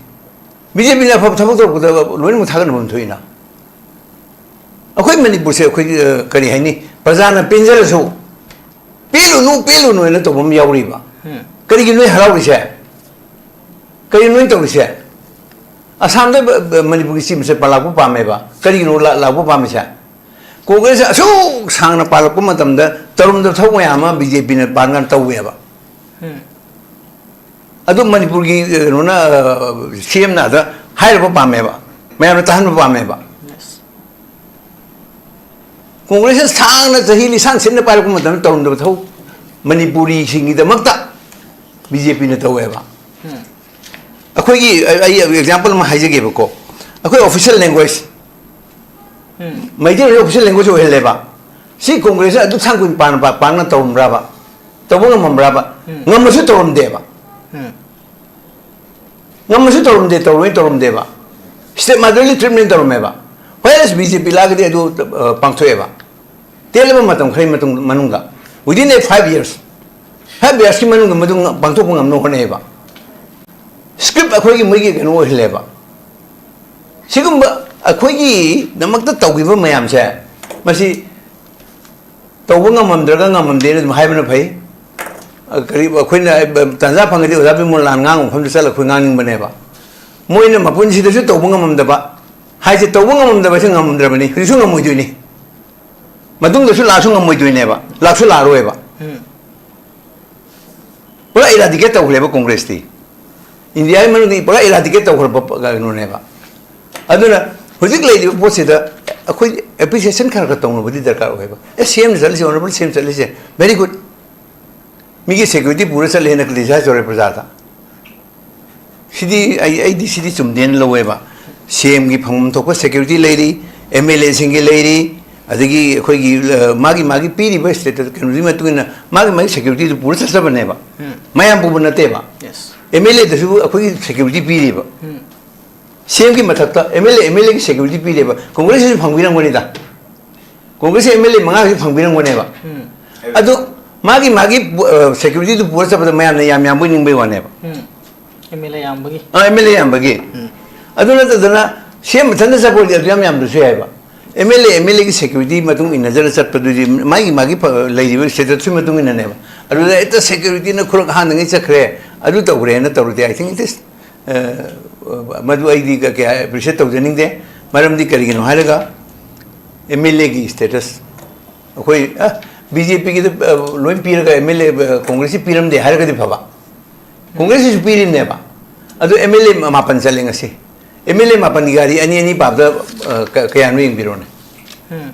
B J ꯄꯤꯅ ꯑꯐꯕ ꯊꯕꯛ ꯇꯧꯔꯛꯄꯗ ꯂꯣꯏꯅꯃꯛ ꯊꯥꯒꯠꯅꯐꯝ ꯊꯣꯛꯏꯅ꯫ ꯑꯩꯈꯣꯏ ꯃꯅꯤꯄꯨꯔꯁꯦ ꯑꯩꯈꯣꯏꯒꯤ ꯑ, ꯀꯔꯤ ꯍꯥꯏꯅꯤ, ꯄ꯭ꯔꯖꯥꯅ ꯄꯦꯟꯖꯔꯁꯨ ꯄꯦꯜꯂꯨꯅꯨ ꯄꯦꯜꯂꯨꯅꯨ ꯍꯥꯏꯅ ꯇꯧꯕ ꯑꯃ ꯌꯥꯎꯔꯤꯕ꯫ ꯀꯔꯤꯒꯤꯅꯣ ꯅꯣꯏ ꯍꯔꯥꯎꯔꯤꯁꯦ? ꯀꯔꯤꯒꯤꯅꯣ ꯅꯣꯏ ꯇꯧꯔꯤꯁꯦ? ꯑꯁꯥꯝꯗ ꯕ- ꯕ- ꯃꯅꯤꯄꯨꯔꯒꯤ ꯆꯤꯞꯁꯦ ꯄꯥ- ꯂꯥꯛꯄ ꯄꯥꯝꯃꯦꯕ꯫ ꯀꯔꯤꯒꯤꯅꯣ ꯂꯥ- ꯂꯥꯛꯄ ꯄꯥꯝꯃꯤꯁꯦ? ꯀꯣꯡꯒ꯭ꯔꯦꯁ ꯑꯁꯨꯛ ꯁꯥꯡꯅ ꯄꯥꯜꯂꯛꯄ ꯃꯇꯝꯗ ꯇꯧꯔꯝꯗꯕ ꯊꯕꯛ ꯃꯌꯥꯝ ꯑꯃ ꯕꯤ ꯖꯦ ꯄꯤꯅ ꯄꯥꯟꯀꯥꯟꯗ ꯇꯧꯋꯦꯕ꯫ ꯑꯗꯨ ꯃꯅꯤꯄꯨꯔꯒꯤ ꯀꯩꯅꯣꯅ ꯁꯤ ꯑꯦꯝꯅ ꯑꯗ ꯍꯥꯏꯔꯕ ꯄꯥꯝꯃꯦꯕ, ꯃꯌꯥꯝꯅ ꯇꯥꯍꯟꯕ ꯄꯥꯝꯃꯦꯕ꯫ ꯀꯣꯡꯒ꯭ꯔꯦꯁꯅ ꯁꯥꯡꯅ ꯆꯍꯤ ꯂꯤꯁꯥꯡ ꯁꯤꯠꯅ ꯄꯥꯏꯔꯛꯄ ꯃꯇꯝꯗ ꯇꯧꯔꯝꯗꯕ ꯊꯕꯛ ꯃꯅꯤꯄꯨꯔꯤꯁꯤꯡꯒꯤꯗꯃꯛꯇ ꯕꯤ ꯖꯦ ꯄꯤꯅ ꯇꯧꯋꯦꯕ꯫ ꯑꯩꯈꯣꯏꯒꯤ ꯑꯩ ꯑꯦꯛꯖꯥꯝꯄꯜ ꯑꯃ ꯍꯥꯏꯖꯒꯦꯕꯀꯣ꯫ ꯑꯩꯈꯣꯏ ꯑꯣꯐꯤꯁꯤꯌꯦꯜ ꯂꯦꯡꯒ꯭ꯋꯦꯖ ꯃꯩꯇꯩꯂꯣꯟꯁꯦ ꯑꯣꯐꯤꯁꯤꯌꯦꯜ ꯂꯦꯡꯒ꯭ꯋꯦꯖ ꯑꯣꯏꯍꯜꯂꯦꯕ꯫ ꯁꯤ ꯀꯣꯡꯒ꯭ꯔꯦꯁꯅ ꯑꯗꯨꯛ ꯁꯥꯡ ꯀꯨꯏꯅ ꯄꯥꯟ- ꯄꯥ- ꯄꯥꯟꯅ ꯇꯧꯔꯝꯕ꯭ꯔꯕ? ꯇꯧꯕ ꯉꯝꯃꯝꯕ꯭ꯔꯕ? ꯉꯝꯃꯁꯨ ꯇꯧꯔꯝꯗꯦꯕ꯫ ꯉꯝꯃꯁꯨ ꯇꯧꯔꯝꯗꯦ, ꯇꯧꯔꯣꯏ ꯇꯧꯔꯝꯗꯦꯕ꯫ State ꯃꯥꯗꯔꯂꯤ treatment ꯇꯧꯔꯝꯃꯦꯕ꯫ ꯍꯣꯏ ꯑꯦꯁ ꯕꯤ ꯖꯦ ꯄꯤ ꯂꯥꯛꯑꯒꯗꯤ ꯑꯗꯨ ꯑ, ꯄꯥꯡꯊꯣꯛꯑꯦꯕ꯫ ꯇꯦꯜꯂꯕ ꯃꯇꯝ ꯈꯔꯒꯤ ꯃꯇꯨꯡ ꯃꯅꯨꯡꯗ, within a five years, five yearsꯀꯤ ꯃꯅꯨꯡꯗ ꯃꯗꯨ ꯉ- ꯄꯥꯡꯊꯣꯛꯄ ꯉꯝꯅꯕ ꯍꯣꯠꯅꯩꯌꯦꯕ꯫ ꯁ꯭ꯀ꯭ꯔꯤꯞ ꯑꯩꯈꯣꯏꯒꯤ ꯃꯣꯏꯒꯤ ꯀꯩꯅꯣ ꯑꯣꯏꯍꯜꯂꯦꯕ꯫ ꯁꯤꯒꯨꯝꯕ ꯑꯩꯈꯣꯏꯒꯤꯗꯃꯛꯇ ꯇꯧꯈꯤꯕ ꯃꯌꯥꯝꯁꯦ, ꯃꯁꯤ ꯇꯧꯕ ꯉꯝꯃꯝꯗ꯭ꯔꯒ ꯉꯝꯃꯝꯗꯦꯅ ꯑꯗꯨꯝ ꯍꯥꯏꯕꯅ ꯐꯩ꯫ ꯑ, ꯀꯔꯤ, ꯑꯩꯈꯣꯏꯅ, ꯑ, ꯇꯥꯟꯖꯥ ꯐꯪꯉꯗꯤ ꯑꯣꯖꯥ ꯕꯤꯃꯣꯜ ꯂꯥꯟ ꯉꯥꯡꯕ ꯃꯐꯝꯗ ꯆꯠꯂꯒ ꯑꯩꯈꯣꯏ ꯉꯥꯡꯅꯤꯡꯕꯅꯦꯕ꯫ ꯃꯣꯏꯅ ꯃꯄꯨꯟꯁꯤꯗꯁꯨ ꯇꯧꯕ ꯉꯝꯃꯝꯗꯕ ꯍꯥꯏꯁꯦ, ꯇꯧꯕ ꯉꯝꯃꯝꯗꯕꯁꯦ ꯉꯝꯃꯝꯗ꯭ꯔꯕꯅꯤ, ꯍꯧꯖꯤꯛꯁꯨ ꯉꯝꯃꯣꯏꯗꯣꯏꯅꯤ, ꯃꯇꯨꯡꯗꯁꯨ ꯂꯥꯛꯁꯨ ꯉꯝꯃꯣꯏꯗꯣꯏꯅꯦꯕ, ꯂꯥꯛꯁꯨ ꯂꯥꯛꯑꯔꯣꯏꯕ꯫ ꯄꯨꯔꯥ ꯏꯔꯥꯗꯤꯀꯦꯠ ꯇꯧꯈ꯭ꯔꯦꯕ ꯀꯣꯡꯒ꯭ꯔꯦꯁꯇꯤ꯫ ꯏꯟꯗꯤꯌꯥꯒꯤ ꯃꯅꯨꯡꯗ ꯄꯨꯔꯥ ꯏꯔꯥꯗꯤꯀꯦꯠ ꯇꯧꯈ꯭ꯔꯕ ꯀꯩꯅꯣꯅꯦꯕ꯫ ꯑꯗꯨꯅ ꯍꯧꯖꯤꯛ ꯂꯩꯔꯤꯕ ꯄꯣꯠꯁꯤꯗ ꯑꯩꯈꯣꯏ ꯑꯦꯄ꯭ꯔꯤꯁꯤꯌꯦꯁꯟ ꯈꯔ ꯈꯔ ꯇꯧꯅꯕꯗꯤ ꯗꯔꯀꯥꯔ ꯑꯣꯏꯕ꯫ ꯑꯦ, ꯁꯤ ꯑꯦꯝ ꯆꯠꯂꯤꯁꯦ, ꯑꯣꯅꯔꯦꯕꯜ ꯁꯤ ꯑꯦꯝ ꯆꯠꯂꯤꯁꯦ, ꯚꯦꯔꯤ ꯒꯨꯗ꯫ ꯃꯤꯒꯤ ꯁꯦꯀ꯭ꯌꯨꯔꯤꯇꯤ ꯄꯨꯔ ꯆꯠꯂꯦꯅ ꯀ꯭ꯔꯤꯇꯤꯁꯥꯏꯖ ꯇꯧꯔꯦ ꯄ꯭ꯔꯖꯥꯗ꯫ ꯁꯤꯗꯤ ꯑꯩ, ꯑꯩꯗꯤ ꯁꯤꯗꯤ ꯆꯨꯝꯗꯦꯅ ꯂꯧꯋꯦꯕ꯫ ꯁꯤ ꯑꯦꯝꯒꯤ ꯐꯪꯐꯝ ꯊꯣꯛꯄ ꯁꯦꯀ꯭ꯌꯨꯔꯤꯇꯤ ꯂꯩꯔꯤ, ꯑꯦꯝ ꯑꯦꯜ ꯑꯦꯁꯤꯡꯒꯤ ꯂꯩꯔꯤ, ꯑꯗꯒꯤ ꯑꯩꯈꯣꯏꯒꯤ, ꯑ, ꯃꯥꯒꯤ, ꯃꯥꯒꯤ ꯄꯤꯔꯤꯕ ꯁ꯭ꯇꯦꯇꯁ ꯀꯩꯅꯣꯗꯨꯒꯤ ꯃꯇꯨꯡ ꯏꯟꯅ ꯃꯥꯒꯤ, ꯃꯥꯒꯤ ꯁꯦꯀ꯭ꯌꯨꯔꯤꯇꯤꯗꯨ ꯄꯨꯔ ꯆꯠꯆꯕꯅꯦꯕ꯫ ꯎꯝ꯫ ꯃꯌꯥꯝ ꯄꯨꯕ ꯅꯠꯇꯦꯕ꯫ Yes. ꯑꯦꯝ ꯑꯦꯜ ꯑꯦꯗꯁꯨ ꯑꯩꯈꯣꯏꯒꯤ ꯁꯦꯀ꯭ꯌꯨꯔꯤꯇꯤ ꯄꯤꯔꯤꯕ꯫ ꯎꯝ꯫ ꯁꯤ ꯑꯦꯝꯒꯤ ꯃꯊꯛꯇ M L A, M L ꯑꯦꯒꯤ ꯁꯦꯀ꯭ꯌꯨꯔꯤꯇꯤ ꯄꯤꯔꯦꯕ꯫ ꯀꯣꯡꯒ꯭ꯔꯦꯁꯁꯤꯁꯨ ꯐꯪꯕꯤꯔꯝꯒꯅꯤꯗ꯫ ꯀꯣꯡꯒ꯭ꯔꯦꯁꯀꯤ ꯑꯦꯝ ꯑꯦꯜ ꯑꯦ ꯃꯉꯥꯁꯨ ꯐꯪꯕꯤꯔꯝꯒꯅꯦꯕ꯫ ꯎꯝ꯫ ꯑꯗꯨ ꯃꯥꯒꯤ, ꯃꯥꯒꯤ, ꯑ, ꯁꯦꯀ꯭ꯌꯨꯔꯤꯇꯤꯗꯨ ꯄꯨꯔ ꯆꯠꯄꯗ ꯃꯌꯥꯝꯅ ꯌꯥꯝ ꯌꯥꯝꯕꯣꯏ ꯅꯤꯡꯕꯩ ꯋꯥꯅꯦꯕ꯫ ꯎꯝ꯫ ꯑꯦꯝ ꯑꯦꯜ ꯑꯦ ꯌꯥꯝꯕꯒꯤ꯫ ꯑ, ꯑꯦꯝ ꯑꯦꯜ ꯑꯦ ꯌꯥꯝꯕꯒꯤ꯫ ꯎꯝ꯫ ꯑꯗꯨ ꯅꯠꯇꯗꯅ ꯁꯤ ꯑꯦꯝ ꯃꯊꯟꯇ ꯆꯠꯄ ꯑꯣꯏꯔꯗꯤ ꯑꯗꯨ ꯌꯥꯝ ꯌꯥꯝꯗ꯭ꯔꯁꯨ ꯌꯥꯏꯕ꯫ M L A, M L ꯑꯦꯒꯤ ꯁꯦꯀ꯭ꯌꯨꯔꯤꯇꯤ ꯃꯇꯨꯡ ꯏꯟꯅꯖꯔ ꯆꯠꯄꯗꯨꯗꯤ ꯃꯥꯒꯤ, ꯃꯥꯒꯤ ꯐ-, ꯂꯩꯔꯤꯕ ꯁ꯭ꯇꯦꯇꯁꯀꯤ ꯃꯇꯨꯡ ꯏꯟꯅꯅꯦꯕ꯫ ꯑꯗꯨꯗ ꯍꯦꯛꯇ ꯁꯦꯀ꯭ꯌꯨꯔꯤꯇꯤꯅ ꯈꯨꯔꯛ ꯍꯥꯟꯅꯉꯩ ꯆꯠꯈ꯭ꯔꯦ, ꯑꯗꯨ ꯇꯧꯈ꯭ꯔꯦꯅ ꯇꯧꯔꯗꯤ, I think it is, ꯑ, ꯃꯗꯨ ꯑꯩꯗꯤ ꯀ-, ꯀꯌꯥ ꯑꯦꯄ꯭ꯔꯤꯁꯤꯌꯦꯠ ꯇꯧꯖꯅꯤꯡꯗꯦ꯫ ꯃꯔꯝꯗꯤ ꯀꯔꯤꯒꯤꯅꯣ ꯍꯥꯏꯔꯒ ꯑꯦꯝ ꯑꯦꯜ ꯑꯦꯒꯤ ꯁ꯭ꯇꯦꯇꯁ ꯑꯩꯈꯣꯏ, ꯑ, ꯕꯤ ꯖꯦ ꯄꯤꯒꯤꯗ, ꯑ, ꯂꯣꯏ ꯄꯤꯔꯒ ꯑꯦꯝ ꯑꯦꯜ ꯑꯦ, ꯑ, ꯀꯣꯡꯒ꯭ꯔꯦꯁꯁꯤ ꯄꯤꯔꯝꯗꯦ ꯍꯥꯏꯔꯒꯗꯤ ꯐꯕ꯫ ꯀꯣꯡꯒ꯭ꯔꯦꯁꯁꯤꯁꯨ ꯄꯤꯔꯤꯕꯅꯦꯕ꯫ ꯑꯗꯨ ꯑꯦꯝ ꯑꯦꯜ ꯑꯦ ꯃꯥꯄꯟ ꯆꯠꯂꯦ ꯉꯁꯤ꯫ ꯑꯦꯝ ꯑꯦꯜ ꯑꯦ ꯃꯥꯄꯟꯒꯤ ꯒꯥꯔꯤ ꯑꯅꯤ ꯑꯅꯤ ꯄꯥꯕꯗ, ꯑ, ꯀ-, ꯀꯌꯥꯅꯣ ꯌꯦꯡꯕꯤꯔꯣꯅꯦ꯫ ꯎꯝ꯫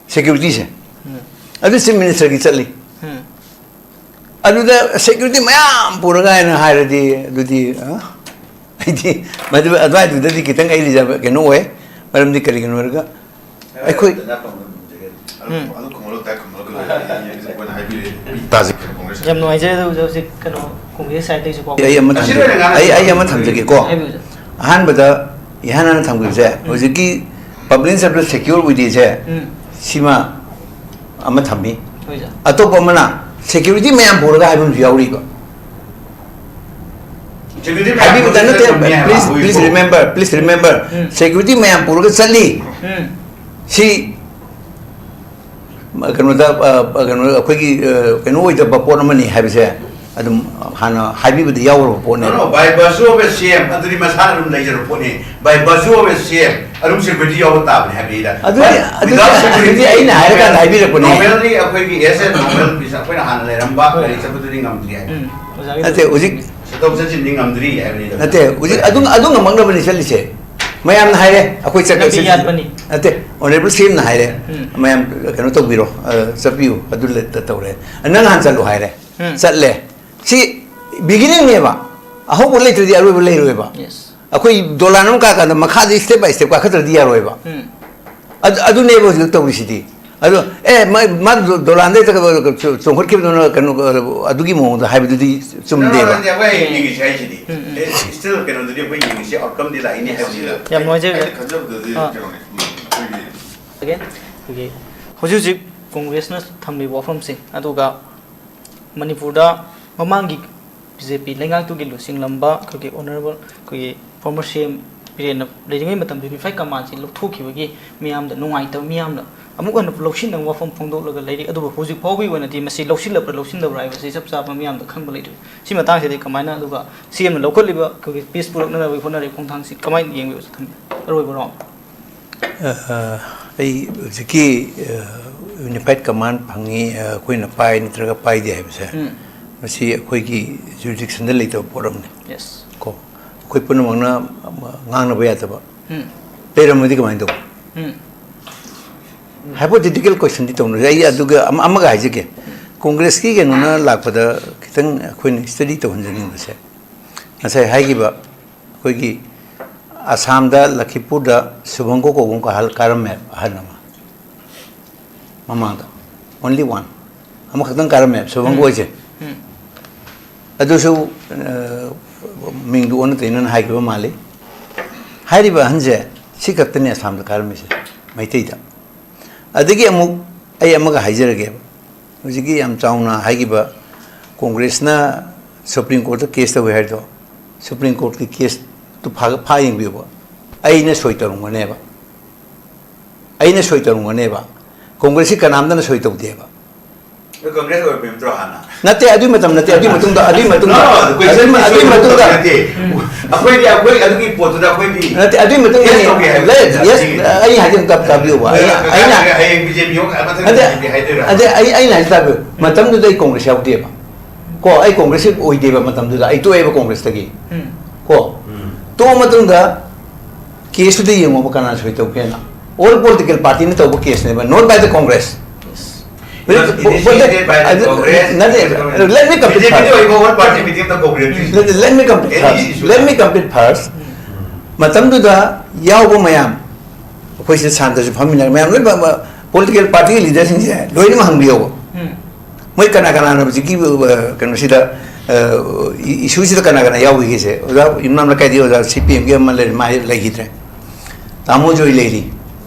ꯁꯦꯀ꯭ꯌꯨꯔꯤꯇꯤꯁꯦ꯫ ꯎꯝ꯫ ꯑꯗꯨ ꯆꯤꯐ ꯃꯤꯅꯤꯁꯇꯔꯒꯤ ꯆꯠꯂꯤ꯫ ꯎꯝ꯫ ꯑꯗꯨꯗ ꯁꯦꯀ꯭ꯌꯨꯔꯤꯇꯤ ꯃꯌꯥꯝ ꯄꯨꯔꯒ ꯍꯥꯏꯅ ꯍꯥꯏꯔꯗꯤ, ꯑꯗꯨꯗꯤ, ꯑ? ꯑꯩꯗꯤ ꯃꯗꯨ, ꯑꯗꯨꯋꯥꯏꯗꯨꯗꯗꯤ ꯈꯤꯇꯪ ꯑꯩ ꯔꯤꯖꯔꯕ ꯀꯩꯅꯣ ꯑꯣꯏ꯫ ꯃꯔꯝꯗꯤ ꯀꯔꯤꯒꯤꯅꯣ ꯍꯥꯏꯔꯒ ꯑꯩꯈꯣꯏ ꯎꯝ꯫ ꯇꯥꯖꯩ꯫ ꯌꯥꯝ ꯅꯨꯡꯉꯥꯏꯖꯔꯦ꯫ ꯑꯗꯣ ꯍꯧꯖꯤꯛ, ꯍꯧꯖꯤꯛ ꯀꯩꯅꯣ, ꯀꯣꯡꯒ꯭ꯔꯦꯁ ꯁꯥꯏꯠꯇꯒꯤꯁꯨ ꯄꯥꯎ ꯑꯩ, ꯑꯩ ꯑꯃ ꯊꯝꯖꯒꯦ꯫ ꯑꯩ, ꯑꯩ ꯑꯃ ꯊꯝꯖꯒꯦꯀꯣ꯫ ꯍꯥꯏꯕꯤꯌꯨ, ꯁꯥꯔ꯫ ꯑꯍꯥꯟꯕꯗ ꯏꯍꯥꯟ ꯍꯥꯟꯅ ꯊꯝꯈꯤꯕꯁꯦ, ꯎꯝ꯫ ꯍꯧꯖꯤꯛꯀꯤ ꯄꯕ꯭ꯂꯤꯛ ꯏꯟꯇꯔꯦꯁ ꯁꯦꯀ꯭ꯌꯣꯔ ꯑꯣꯏꯗꯦꯁꯦ, ꯎꯝ꯫ ꯁꯤꯃ ꯑꯃ ꯊꯝꯃꯤ꯫ ꯍꯣꯏ, ꯁꯥꯔ꯫ ꯑꯇꯣꯞꯄ ꯑꯃꯅ ꯁꯦꯀ꯭ꯌꯨꯔꯤꯇꯤ ꯃꯌꯥꯝ ꯄꯨꯔꯒ ꯍꯥꯏꯕ ꯑꯃꯁꯨ ꯌꯥꯎꯔꯤꯕ꯫ ꯁꯦꯀ꯭ꯌꯨꯔꯤꯇꯤ ꯃꯌꯥꯝ ꯍꯥꯏꯕꯤꯕꯗ ꯄꯨꯔꯒ ꯅꯠꯇꯦ, ꯆꯠꯄ ꯃꯤ ꯍꯥꯏꯕ please, please ꯍꯥꯏꯕꯕꯨ remember, please remember, um. Security ꯃꯌꯥꯝ ꯄꯨꯔꯒ ꯆꯠꯂꯤ꯫ ꯎꯝ꯫ ꯁꯤ ꯀꯩꯅꯣꯗ, ꯑ, ꯀꯩꯅꯣ, ꯑꯩꯈꯣꯏꯒꯤ, ꯑ, ꯀꯩꯅꯣ ꯑꯣꯏꯗꯕ ꯄꯣꯠ ꯑꯃꯅꯤ ꯍꯥꯏꯕꯁꯦ ꯑꯗꯨꯝ ꯍꯥꯟꯅ ꯍꯥꯏꯕꯤꯕꯗ ꯌꯥꯎꯔꯕ ꯄꯣꯠꯅꯦ꯫ No, no, by virtue of a C M, ꯑꯗꯨꯗꯤ ꯃꯁꯥꯅ ꯑꯗꯨꯝ ꯂꯩꯖꯔꯕ ꯄꯣꯠꯅꯤ꯫ By virtue of a C M, ꯑꯗꯨꯝ ꯁꯦꯀ꯭ꯌꯨꯔꯤꯇꯤ ꯌꯥꯎꯕ ꯇꯥꯕꯅꯤ ꯍꯥꯏꯕꯅꯤꯗ꯫ ꯑꯗꯨꯗꯤ, But ꯑꯗꯨꯗꯤ, without security, ꯑꯗꯨꯗꯤ ꯑꯩꯅ ꯍꯥꯏꯔꯀꯥꯟꯗ ꯍꯥꯏꯕꯤꯔꯛꯄꯅꯦ꯫ Normally ꯑꯩꯈꯣꯏꯒꯤ as a normal business ꯑꯩꯈꯣꯏꯅ ꯍꯥꯟꯅ ꯂꯩꯔꯝꯕ ꯍꯣꯏ꯫ ꯒꯥꯔꯤ ꯆꯠꯄꯗꯨꯗꯤ ꯉꯝꯗ꯭ꯔꯤ ꯍꯥꯏꯕ꯫ ꯎꯝ, ꯑꯣꯖꯥꯒꯤꯗꯣ ꯅꯠꯇꯦ, ꯍꯧꯖꯤꯛ ꯆꯠꯊꯣꯛ ꯆꯠꯁꯤꯟꯗꯤ ꯉꯝꯗ꯭ꯔꯤ ꯍꯥꯏꯕꯅꯤꯗ꯫ ꯅꯠꯇꯦ, ꯍꯧꯖꯤꯛ ꯑꯗꯨ, ꯑꯗꯨ ꯉꯝꯃꯛꯅꯕꯅꯤ ꯆꯠꯂꯤꯁꯦ꯫ ꯃꯌꯥꯝꯅ ꯍꯥꯏꯔꯦ, "ꯑꯩꯈꯣꯏ ꯆꯠꯀꯦ, ꯂꯝꯕꯤ ꯁꯤ-," ꯌꯥꯠꯄꯅꯤ꯫ ꯅꯠꯇꯦ, "Honourable C M ꯅ ꯍꯥꯏꯔꯦ, ꯎꯝ꯫ ꯃꯌꯥꯝ ꯀꯩꯅꯣ ꯇꯧꯕꯤꯔꯣ, ꯑ, ꯆꯠꯄꯤꯌꯨ, ꯑꯗꯨ ꯂ-, ꯇꯧꯔꯦ꯫ ꯅꯪ ꯍꯥꯟꯅ ꯆꯠꯂꯨ" ꯍꯥꯏꯔꯦ꯫ ꯎꯝ꯫ ꯆꯠꯂꯦ꯫ ꯁꯤ beginning ꯅꯦꯕ꯫ ꯑꯍꯧꯕ ꯂꯩꯇ꯭ꯔꯗꯤ ꯑꯔꯣꯏꯕ ꯂꯩꯔꯣꯏꯕ꯫ Yes꯫ ꯑꯩꯈꯣꯏ ꯗꯣꯂꯥꯟ ꯑꯃ ꯀꯥꯀꯥꯟꯗ ꯃꯈꯥꯗ step by step ꯀꯥꯈꯠꯇ꯭ꯔꯗꯤ ꯌꯥꯔꯣꯏꯕ꯫ ꯎꯝ꯫ ꯑꯗꯨ, ꯑꯗꯨꯅꯦꯕ ꯍꯧꯖꯤꯛ ꯇꯧꯔꯤꯁꯤꯗꯤ꯫ ꯑꯗꯣ, "ꯑꯦ, ꯃꯥ, ꯃꯥ ꯗꯣ-, ꯗꯣꯂꯥꯟꯗꯩ ꯆ-, ꯆ-, ꯆꯣꯡꯈꯠꯈꯤꯕꯗꯨꯅ ꯀꯩꯅꯣ, ꯑꯗꯨꯒꯤ ꯃꯑꯣꯡꯗ" ꯍꯥꯏꯕꯗꯨꯗꯤ ꯆꯨꯝꯗꯦꯕ꯫ ꯅꯠꯇꯦ, ꯑꯩꯈꯣꯏ ꯍꯌꯦꯡ ꯌꯦꯡꯉꯤꯁꯤ ꯍꯥꯏꯁꯤꯗꯤ꯫ ꯎꯝ, ꯎꯝ꯫ ꯑꯦ, still ꯀꯩꯅꯣꯗꯨꯗꯤ ꯑꯩꯈꯣꯏ ꯌꯦꯡꯉꯤꯁꯤ, outcome ꯗꯤ ꯂꯥꯛꯏꯅꯦ ꯍꯥꯏꯕꯅꯤꯗ꯫ ꯌꯥꯝ ꯅꯨꯡꯉꯥꯏꯖꯔꯦ꯫ ꯑꯩꯅ ꯈꯟꯖꯕꯗꯗꯤ ꯑꯥ꯫ ꯀꯩꯅꯣꯅꯦ, ꯎꯝ, ꯑꯩꯈꯣꯏꯒꯤ Again, ꯑꯩꯈꯣꯏꯒꯤ ꯍꯧꯖꯤꯛ ꯍꯧꯖꯤꯛ ꯀꯣꯡꯒ꯭ꯔꯦꯁꯅ ꯊꯝꯂꯤꯕ ꯋꯥꯐꯝꯁꯤꯡ, ꯑꯗꯨꯒ ꯃꯅꯤꯄꯨꯔꯗ ꯃꯃꯥꯡꯒꯤ B J P ꯂꯩꯉꯥꯛꯇꯨꯒꯤ ꯂꯨꯆꯤꯡꯂꯝꯕ ꯑꯩꯈꯣꯏꯒꯤ Honourable ꯑꯩꯈꯣꯏꯒꯤ former C M ꯕꯤꯔꯦꯟꯅ ꯂꯩꯔꯤꯉꯩ ꯃꯇꯝꯗ Unified Command ꯁꯤ ꯂꯧꯊꯣꯛꯈꯤꯕꯒꯤ ꯃꯤꯌꯥꯝꯗ ꯅꯨꯡꯉꯥꯏꯇꯕ, ꯃꯤꯌꯥꯝꯅ ꯑꯃꯨꯛ ꯍꯟꯅ ꯂꯧꯁꯤꯟꯅꯕ ꯋꯥꯐꯝ ꯐꯣꯡꯗꯣꯛꯂꯒ ꯂꯩꯔꯤ꯫ ꯑꯗꯨꯕꯨ ꯍꯧꯖꯤꯛ ꯐꯥꯎꯕꯒꯤ ꯑꯣꯏꯅꯗꯤ ꯃꯁꯤ ꯂꯧꯁꯤꯜꯂꯛꯄ꯭ꯔꯥ ꯂꯧꯁꯤꯟꯗꯕ꯭ꯔꯥ ꯍꯥꯏꯕꯁꯤ ꯆꯞ ꯆꯥꯕ ꯃꯤꯌꯥꯝꯗ ꯈꯪꯕ ꯂꯩꯇ꯭ꯔꯤ꯫ ꯁꯤ ꯃꯇꯥꯡꯁꯤꯗꯤ ꯀꯃꯥꯏꯅ, ꯑꯗꯨꯒ C M ꯅ ꯂꯧꯈꯠꯂꯤꯕ ꯑꯩꯈꯣꯏꯒꯤ peace ꯄꯨꯔꯛꯅꯅꯕꯒꯤ ꯍꯣꯠꯅꯔꯤꯕ ꯈꯣꯡꯊꯥꯡꯁꯤ ꯀꯃꯥꯏꯅ ꯌꯦꯡꯕꯤꯕꯁꯨ ꯊꯝꯕꯤꯌꯨ꯫ ꯑꯔꯣꯏꯕ round꯫ ꯑ, ꯑ, ꯑꯩ ꯍꯧꯖꯤꯛꯀꯤ, ꯑ, Unified Command ꯐꯪꯉꯤ, ꯑ, ꯑꯩꯈꯣꯏꯅ ꯄꯥꯏ ꯅꯠꯇ꯭ꯔꯒ ꯄꯥꯏꯗꯦ ꯍꯥꯏꯕꯁꯦ, ꯎꯝ꯫ ꯃꯁꯤ ꯑꯩꯈꯣꯏꯒꯤ jurisdiction ꯗ ꯂꯩꯇꯕ ꯄꯣꯠ ꯑꯃꯅꯤ꯫ Yes꯫ ꯀꯣ, ꯑꯩꯈꯣꯏ ꯄꯨꯝꯅꯃꯛꯅ ꯉꯥꯡꯅꯕ ꯌꯥꯗꯕ꯫ ꯎꯝ꯫ ꯂꯩꯔꯝꯃꯗꯤ ꯀꯃꯥꯏꯅ ꯇꯧꯕ? ꯎꯝ꯫ Hypothetical question ꯗꯤ ꯇꯧꯅꯔꯦ꯫ ꯑꯩ ꯑꯗꯨꯒ ꯑꯃ-, ꯑꯃꯒ ꯍꯥꯏꯖꯒꯦ꯫ ꯎꯝ꯫ ꯀꯣꯡꯒ꯭ꯔꯦꯁꯀꯤ ꯀꯩꯅꯣꯅ ꯂꯥꯛꯄꯗ ꯈꯤꯇꯪ ꯑꯩꯈꯣꯏꯅ study ꯇꯧꯍꯟꯖꯅꯤꯡꯕꯁꯦ, ꯉꯁꯥꯏ ꯍꯥꯏꯈꯤꯕ ꯑꯩꯈꯣꯏꯒꯤ ꯑꯁꯥꯝꯗ ꯂꯈꯤꯄꯨꯔꯗ ꯁꯨꯚꯪꯀꯣ ꯀꯧꯕ ꯑꯃ ꯀꯥꯍꯜ-, ꯀꯥꯔꯝꯃꯦ, ꯑꯍꯜ ꯑꯃ ꯃꯃꯥꯡꯗ, only one, ꯑꯃꯈꯛꯇꯪ ꯀꯥꯔꯝꯃꯦ ꯁꯨꯚꯪꯀꯣ ꯎꯝ꯫ ꯍꯣꯏꯁꯦ꯫ ꯎꯝ꯫ ꯑꯗꯨꯁꯨ, ꯑ, ꯃꯤꯡꯗꯨ ꯑꯣꯟꯅ ꯇꯩꯅꯅ ꯍꯥꯏꯈꯤꯕ ꯃꯥꯜꯂꯤ꯫ ꯍꯥꯏꯔꯤꯕ ꯑꯍꯟꯁꯦ ꯁꯤ ꯈꯛꯇꯅꯤ ꯑꯁꯥꯝꯗ ꯀꯥꯔꯝꯃꯤꯁꯦ, ꯃꯩꯇꯩꯗ꯫ ꯑꯗꯒꯤ ꯑꯃꯨꯛ ꯑꯩ ꯑꯃꯒ ꯍꯥꯏꯖꯔꯒꯦꯕ, ꯍꯧꯖꯤꯛꯀꯤ ꯌꯥꯝ ꯆꯥꯎꯅ ꯍꯥꯏꯈꯤꯕ ꯀꯣꯡꯒ꯭ꯔꯦꯁꯅ Supreme Court ꯇ case ꯇꯧꯏ ꯍꯥꯏꯔꯤꯗꯣ, Supreme Court ꯀꯤ case ꯇꯨ ꯐꯥ-, ꯐꯥ ꯌꯦꯡꯕꯤꯌꯨꯕ꯫ ꯑꯩꯅ ꯁꯣꯏ ꯇꯧꯔꯝꯒꯅꯦꯕ꯫ ꯑꯩꯅ ꯁꯣꯏ ꯇꯧꯔꯝꯒꯅꯦꯕ꯫ ꯀꯣꯡꯒ꯭ꯔꯦꯁꯀꯤ ꯀꯅꯥꯝꯇꯅ ꯁꯣꯏ ꯇꯧꯗꯦꯕ꯫ ꯑꯗꯨ ꯀꯣꯡꯒ꯭ꯔꯦꯁ ꯑꯣꯏꯔꯝꯃꯤ ꯅꯠꯇ꯭ꯔꯣ ꯍꯥꯟꯅ? ꯅꯠꯇꯦ, ꯑꯗꯨꯏ ꯃꯇꯝ ꯅꯠꯇꯦ, ꯑꯗꯨꯏ ꯃꯇꯨꯡꯗ, ꯑꯗꯨꯏ ꯃꯇꯨꯡꯗ, No, no, question ꯑꯗꯨꯏ ꯃ-, ꯑꯗꯨꯏ ꯁꯣꯏ ꯃꯇꯨꯡꯗ꯫ ꯇꯧꯕ ꯅꯠꯇꯦ꯫ ꯑꯩꯈꯣꯏꯗꯤ, ꯑꯩꯈꯣꯏ ꯑꯗꯨꯒꯤ ꯄꯣꯠꯇꯨꯗ ꯑꯩꯈꯣꯏꯗꯤ ꯑꯗꯨꯏ ꯃꯇꯨꯡꯗ yes ꯇꯧꯒꯦ ꯍꯥꯏꯕ ꯂꯩ, ꯅꯠꯇꯦ꯫ Yes, ꯑꯩ ꯍꯥꯏꯖꯦ ꯑꯝꯇ ꯇꯥꯕꯤꯌꯨꯕ꯫ ꯑꯩꯅ, ꯑꯩꯅ ꯍꯌꯦꯡ B J P ꯍꯣꯏ ꯃꯊꯪ ꯅꯠꯇꯦ, B J P ꯍꯥꯏꯗꯣꯏꯔꯥ? ꯅꯠꯇꯦ, ꯑꯩ, ꯑꯩꯅ ꯍꯥꯏꯖꯦ ꯇꯥꯕꯤꯌꯨ꯫ ꯃꯇꯝꯗꯨꯗ ꯑꯩ ꯀꯣꯡꯒ꯭ꯔꯦꯁ ꯌꯥꯎꯗꯦꯕ꯫ ꯀꯣ, ꯑꯩ ꯀꯣꯡꯒ꯭ꯔꯦꯁꯀꯤ ꯑꯣꯏꯗꯦꯕ ꯃꯇꯝꯗꯨꯗ꯫ ꯑꯩ ꯇꯣꯛꯑꯦꯕ ꯀꯣꯡꯒ꯭ꯔꯦꯁꯇꯒꯤ꯫ ꯎꯝ꯫ ꯀꯣ? ꯎꯝ꯫ ꯇꯣꯛꯑ ꯃꯇꯨꯡꯗ Case ꯇꯨꯗ ꯌꯦꯡꯉꯣꯕ, ꯀꯅꯥꯅ ꯁꯣꯏ ꯇꯧꯒꯦꯅ? All political party ꯅ ꯇꯧꯕ case ꯅꯦꯕ, not by the Congress. It was initiated by the Congress. ꯅꯠꯇꯦ, let me complete first. All party meeting of the Congress. Let me complete first. Let me complete first. ꯃꯇꯝꯗꯨꯗ ꯌꯥꯎꯕ ꯃꯌꯥꯝ, ꯑꯩꯈꯣꯏ ꯁꯤꯗ ꯁꯥꯟꯇꯁꯨ ꯐꯝꯃꯤꯟꯅꯔꯦ, ꯃꯌꯥꯝ ꯂꯣꯏ ꯐꯝꯕ, political party leader ꯁꯤꯡꯁꯦ ꯂꯣꯏꯅꯃꯛ ꯍꯪꯕꯤꯌꯣꯕ꯫ ꯃꯣꯏ ꯀꯅꯥ ꯀꯅꯥꯅꯣ ꯍꯧꯖꯤꯛꯀꯤ, ꯑ, ꯀꯩꯅꯣꯁꯤꯗ, ꯑ, ꯏ-, issue ꯁꯤꯗ ꯀꯅꯥ ꯀꯅꯥ ꯌꯥꯎꯈꯤꯒꯦꯁꯦ? ꯑꯣꯖꯥ ꯌꯨꯝꯅꯥꯝ ꯂꯩꯀꯥꯏꯗꯤ ꯑꯣꯖꯥ ꯁꯤ ꯄꯤ ꯑꯦꯝꯒꯤ ꯑꯃ ꯂꯩꯔꯦ, ꯃꯥ ꯂꯩꯈꯤꯗ꯭ꯔꯦ꯫ ꯇꯥꯃꯣ ꯖꯣꯏ ꯂꯩꯔꯤ꯫